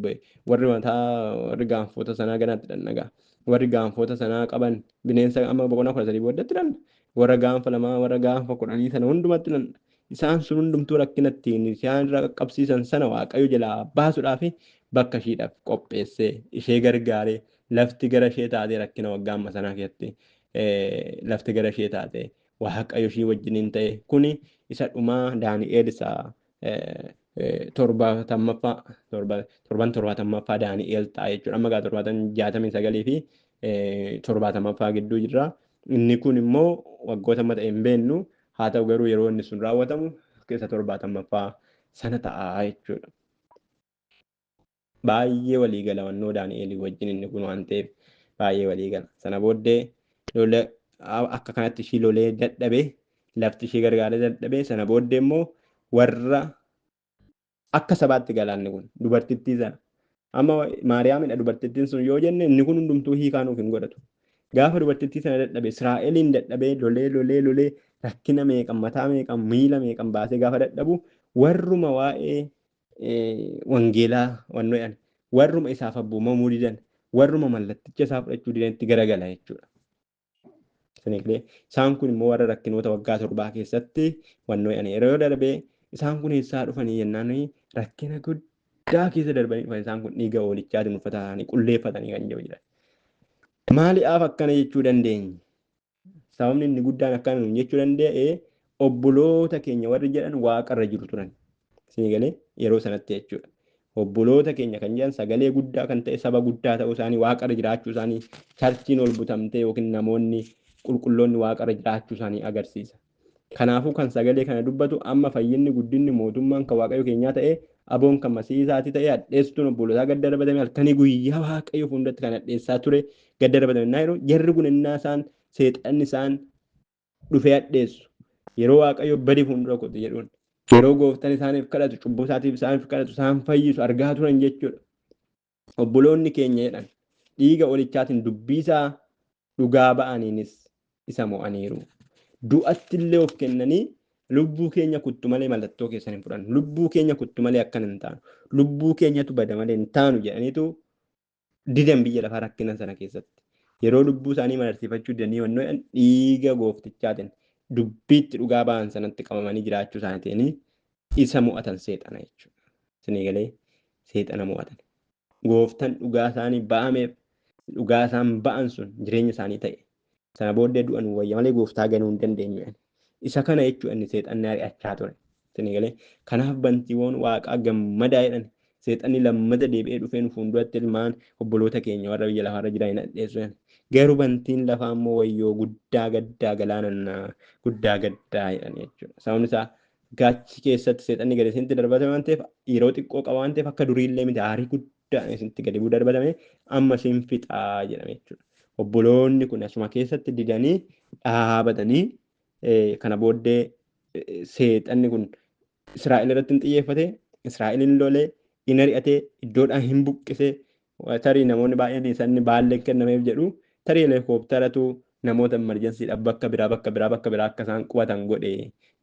warri mataa warri gaanfota sanaa ganaatti dhannagaa warri gaanfota sanaa qaban bineensa amma boqonnaa 13 booddatti dhanna warra gaanfa lamaa warra gaanfa 10 sana hundumatti dhanna isaan sun hundumtuu rakkina ittiin isaan irra qaqqabsiisan sana Waaqayyo jalaa baasuudhaaf bakka ishiidhaaf qopheessee ishee gargaaree lafti gara ishee taatee rakkina waggaa amma sanaa keessatti lafti gara ishee taatee Waaqayyo ishii wajjiniin ta'e kuni isa dhumaa Daani'eel isa 70ffaa torban 70ffaa Daani'eel ta'a jechuudha. Amma gaa 69 fi 70ffaa gidduu jirra. Inni kun immoo waggoota amma ta'e hin beeknu. Haa ta'u garuu yeroo inni sun raawwatamu keessa 70ffaa sana ta'a jechuudha. Baay'ee walii gala wannoo Daani'elii wajjin inni kun waan ta'eef baay'ee walii gala. Sana booddee lola akka kanatti ishii lolee dadhabee lafti ishii gargaaree dadhabee sana booddee immoo warra akka sabaatti galaanni kun dubartittii sana. Amma Maariyaamidha dubartittiin sun yoo jenne inni kun hundumtuu hiikaa nuuf hin godhatu. Gaafa dubartittii sana dadhabe Israa'eliin dadhabee lolee lolee lolee rakkina meeqan mataa meeqan miila meeqan baasee gaafa dadhabu warruma waa'ee wangeelaa wannoo jedhan warruma isaaf abboomamuu didan warruma mallatticha isaa fudhachuu didanitti garagala jechuudha. Siniqilee isaan kun immoo warra rakkinoota waggaa 7 keessatti wannoo jedhan yeroo darbee isaan kun eessaa dhufanii jennaan rakkina guddaa keessa darbanii dhufan isaan kun dhiiga hoolichaatiin uffata isaanii qulleeffatanii kan jiru jira. Maaliif akkana jechuu dandeenya? Sababni inni guddaan akkana jechuu danda'e obboloota keenya warri jedhan waaqarra jiru turan. Sinigalee yeroo sanatti jechuudha. Obboloota keenya kan jedhan sagalee guddaa kan ta'e saba guddaa ta'uu isaanii waaqarra jiraachuu isaanii charchiin ol butamtee yookiin namoonni qulqulloonni waaqarra jiraachuu isaanii agarsiisa. Kanaafuu kan sagalee kana dubbatu amma fayyinni guddinni mootummaan kan waaqayyo keenyaa ta'e aboon kan masiisaati ta'e hadheessituun obbolootaa gad darbatame halkanii guyyaa waaqayyo fuulduratti kan hadheessaa ture gad darbatame naa yeroo jarri kun innaa isaan seexanni isaan dhufee hadheessu yeroo waaqayyo badi fuuldura kooti jedhuun yeroo gooftaan isaaniif kadhatu cubbuu isaatiif isaaniif kadhatu isaan fayyisu argaa turan jechuudha. Obboloonni keenya jedhan dhiiga holichaatiin dubbii isaa dhugaa ba'aniinis isa mo'aniiru. Du'atti illee of kennanii lubbuu keenya kuttu malee mallattoo keessan hin fudhannu. Lubbuu keenya kuttu malee akkana hin taanu. Lubbuu keenyatu bada malee hin taanu jedhaniitu didan biyya lafaa rakkina sana keessatti. Yeroo lubbuu isaanii mararsiifachuu didanii wannoo jedhan dhiiga gooftichaatiin dubbiitti dhugaa ba'an sanatti qabamanii jiraachuu isaaniitiin isa mo'atan seexana jechuudha. Isinii galee seexana mo'atan. Gooftaan dhugaa isaanii ba'ameef dhugaa isaan ba'an sun jireenya isaanii ta'e. Sana booddee du'an wayya malee gooftaa ganuu hin dandeenyu. Isa kana jechuudha inni seexanni ari'achaa ture. Isinii galee kanaaf bantiiwwan waaqaa gammadaa jedhan seexanni lammata deebi'ee dhufee nu fuulduratti ilmaan obboloota keenya warra biyya lafaarra jiran hin hadheessu. Garuu bantiin lafaa immoo wayyoo guddaa gaddaa galaana guddaa gaddaa jedhan jechuudha. Sababni isaa gaachi keessatti seexanni gadi isinitti darbatame waan ta'eef yeroo xiqqoo qaba waan ta'eef akka duriillee miti aarii guddaan isinitti gadi bu'uu darbatame amma isin fixaa jedhame jechuudha. Obboloonni kun asuma keessatti didanii dhaabatanii kana booddee seexanni kun Israa'el irratti hin xiyyeeffate, Israa'elin lolee, hin ari'ate, iddoodhaan hin buqqise. Tarii namoonni baay'een isaan baalleen kennameef jedhu tarii heelikooptaratu namoota emerjensiidhaaf bakka biraa bakka biraa bakka biraa akka isaan qubatan godhe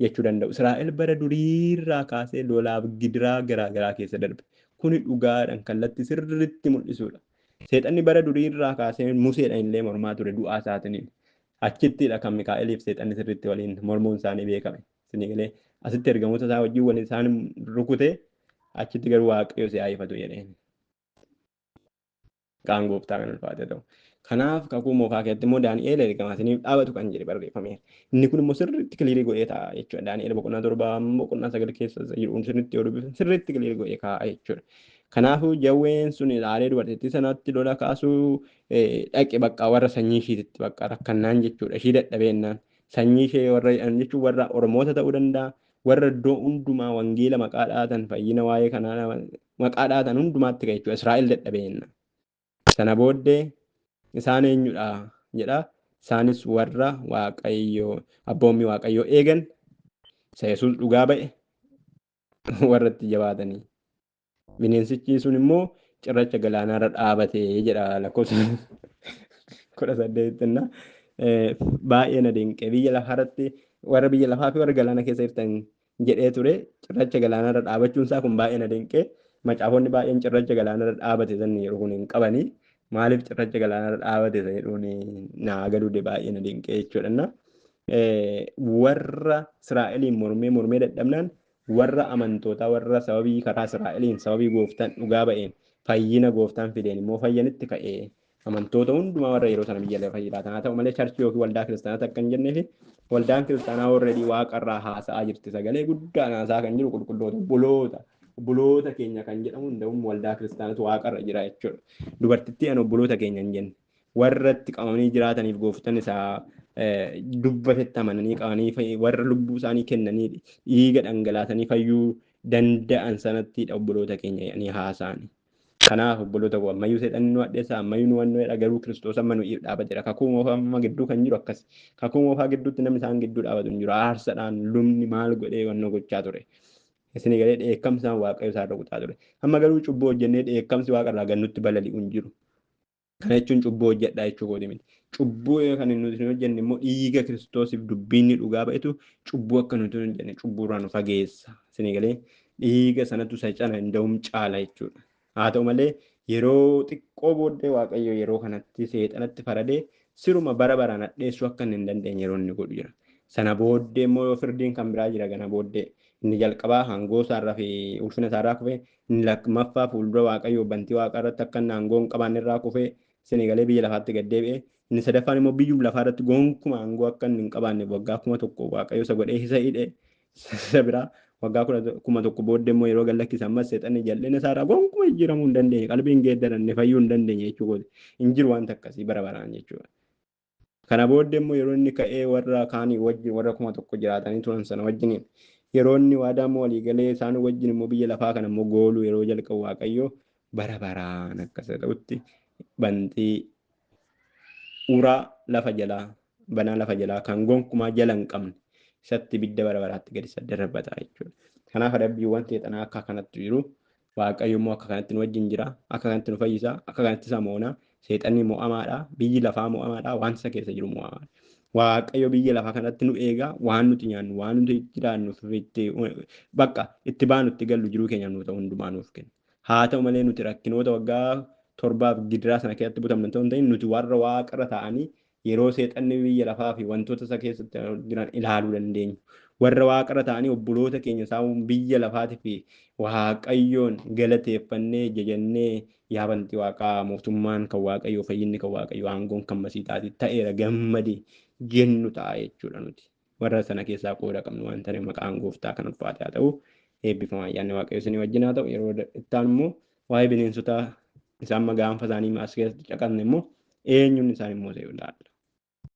jechuu danda'u. Israa'el bara duriirraa kaasee lolaaf gidiraa garaa garaa keessa darbe. Kuni dhugaadhaan kallattii sirriitti mul'isudha. Seexanni bara duriirraa kaasee Museedhaan illee mormaa ture du'aa isaatiin. Achittidha kan Mikaa'eliif seexanni sirriitti waliin mormuun isaanii beekame. Isinii galee asitti ergamoota isaa wajjin waliin isaan rukute achitti garuu waaqayyo si haa ifatu jedheen. Qaan gooftaa kan ulfaate ta'u. Kanaaf kakuu moofaa keessatti immoo Daani'eel ergamaa isiniif dhaabatu kan jedhe barreeffameera. Inni kun immoo sirriitti kiliirii godhee taa'a jechuudha. Daani'eel boqonnaa 7 boqonnaa 9 keessa jiru sirriitti yoo dubbisan sirriitti kiliirii godhee kaa'a jechuudha. Kanaafuu jawween sun ilaalee dubartittii sanatti lola kaasuu dhaqe bakka warra sanyii ishiititti bakka rakkannaan jechuudha. Ishii dadhabeennaan sanyii ishee warra jedhan jechuun warra Oromoota ta'uu danda'a. Warra iddoo hundumaa wangeela maqaa dhaatan fayyina waa'ee kanaa maqaa dhaatan hundumaatti ka'e jechuudha. Israa'el dadhabeenna. Sana booddee isaan eenyudha jedha. Isaanis warra Waaqayyoo abboommii Waaqayyoo eegan isa Yesuus dhugaa ba'e warra itti jabaatanii. Bineensichi sun immoo cirracha galaanaarra dhaabate jedha lakkoofsa 18. Baay'ee na dinqe biyya lafaarratti warra biyya lafaa fi warra galaana keessa jirtan jedhee ture cirracha galaanaarra dhaabachuun isaa kun baay'ee na dinqe. Macaafonni baay'een cirracha galaanarra dhaabate san yeroo kun hin qabanii maaliif cirracha galaanarra dhaabate san jedhuun naa galuude baay'ee na dinqe jechuudha. Warra Israa'eliin mormee mormee dadhabnaan warra amantootaa warra sababii karaa Israa'eliin sababii gooftaan dhugaa ba'een fayyina gooftaan fideen immoo fayyanitti ka'ee amantoota hundumaa warra yeroo sana biyya lafa jiraatan haa ta'u malee charchii yookiin waldaa kiristaanaa akka hin jennee fi waldaan kiristaanaa already waaqarraa haasa'aa jirti sagalee guddaan haasa'aa kan jiru qulqulloota obboloota obboloota keenya kan jedhamu hunda'uun waldaa kiristaanatu waaqarra jira jechuudha. Dubartittii an obboloota keenya hin jenne warra itti qabamanii jiraataniif gooftaan isaa dubbatetti amananii qabanii warra lubbuu isaanii kennanii dhiiga dhangalaasanii fayyuu danda'an sanattidha obboloota keenya jedhanii haasa'ani. Kanaaf obboloota koo, ammayyuu seexanni nu hadheessa, ammayyuu nu wannoodha, garuu Kiristoos amma nu dhaabateera. Kakuu moofaa amma gidduu kan jiru akkas. Kakuu moofaa gidduutti namni isaan gidduu dhaabatu hin jiru. Aarsadhaan lubni maal godhee wannoo gochaa ture. Isin galee dheekkamsaan Waaqayyo isaan rukutaa ture. Amma garuu cubbuu hojjennee dheekkamsi Waaqa irraa gad nutti balali'u hin jiru. Kana jechuun cubbuu hojjedhaa jechuu kooti miti. Cubbuu kan nuti hin hojjenne immoo dhiiga Kiristoosiif dubbiinni dhugaa ba'etu cubbuu akka nuti hin hojjenne cubbuurraa nu fageessa. Isin galee dhiiga sanatu isa cala hin caala jechuudha. Haa ta'u malee yeroo xiqqoo booddee Waaqayyo yeroo kanatti seexanatti faradee siruma bara baraan hadheessuu akka inni hin dandeenye yeroo inni godhu jira. Sana booddee immoo yoo firdiin kan biraa jira, kana booddee inni jalqabaa aangoo isaarraa fi ulfina isaarraa kufee, inni lammaffaa fuuldura Waaqayyoo bantii Waaqaa irratti akka inni aangoo hin qabaanne irraa kufee isin galee biyya lafaatti gad deebi'ee, inni sadaffaan immoo biyyuma lafaa irratti gonkuma aangoo akka inni hin qabaanne waggaa 1000 Waaqayyo isa godhee isa hidhe. Isa biraa waggaa 1000 booddee immoo yeroo gad lakkisan ammas seexanni jal'ina isaarraa gonkuma jijjiiramuu hin dandeenye, qalbiin geeddaranne fayyuu hin dandeenye jechuu kooti. Hin jiru wanta akkasii bara baraan jechuudha. Kana booddee immoo yeroo inni ka'ee warra kaanii wajjin, warra 1000 jiraatanii turan sana wajjiniin yeroo inni waadaa immoo walii galee isaan wajjin immoo biyya lafaa kana immoo gooluu yeroo jalqabu, Waaqayyo bara baraan akkas ta'utti bantii uraa lafa jalaa, banaa lafa jalaa kan gonkumaa jala hin qabne isatti ibidda bara baraatti gadi isa darbata jechuudha. Kanaaf adabbiiwwan seexanaa akka kanatti jiru. Waaqayyo immoo akka kanatti nu wajjin jira, akka kanatti nu fayyisa, akka kanatti isa moona. Seexanni mo'amaadha, biyyi lafaa mo'amaadha, waan isa keessa jiru mo'amaadha. Waaqayyo biyya lafaa kanatti nu eega, waan nuti nyaannu, waan nuti jiraannu, itti bakka itti baanu itti gallu, jiruu keenya nu ta'u hundumaa nuuf kenna. Haa ta'u malee nuti rakkinoota waggaa 7f gidiraa sana keessatti butamne ta'uu hin ta'in, nuti warra waaqarra ta'anii yeroo seexanni biyya lafaa fi wantoota isa keessatti jiran ilaaluu dandeenyu. Warra waaqarra ta'anii obboloota keenya isaan biyya lafaatii fi Waaqayyoon galateeffannee jajannee, yaa bantii Waaqaa, mootummaan kan Waaqayyoo, fayyinni kan Waaqayyoo, aangoon kan Masiixaati ta'eera, gammadi jennu ta'a jechuudha nuti. Warra sana keessaa qooda qabnu waan ta'eef maqaan Gooftaa kan ulfaate haa ta'u. Eebbifamaa, ayyaanni Waaqayyo isinii wajjin haa ta'u. Yeroo itti aanu immoo waa'ee bineensota isaan gaanfa isaanii as keessatti caqasne immoo eenyuun isaan immoo ta'e ilaalla.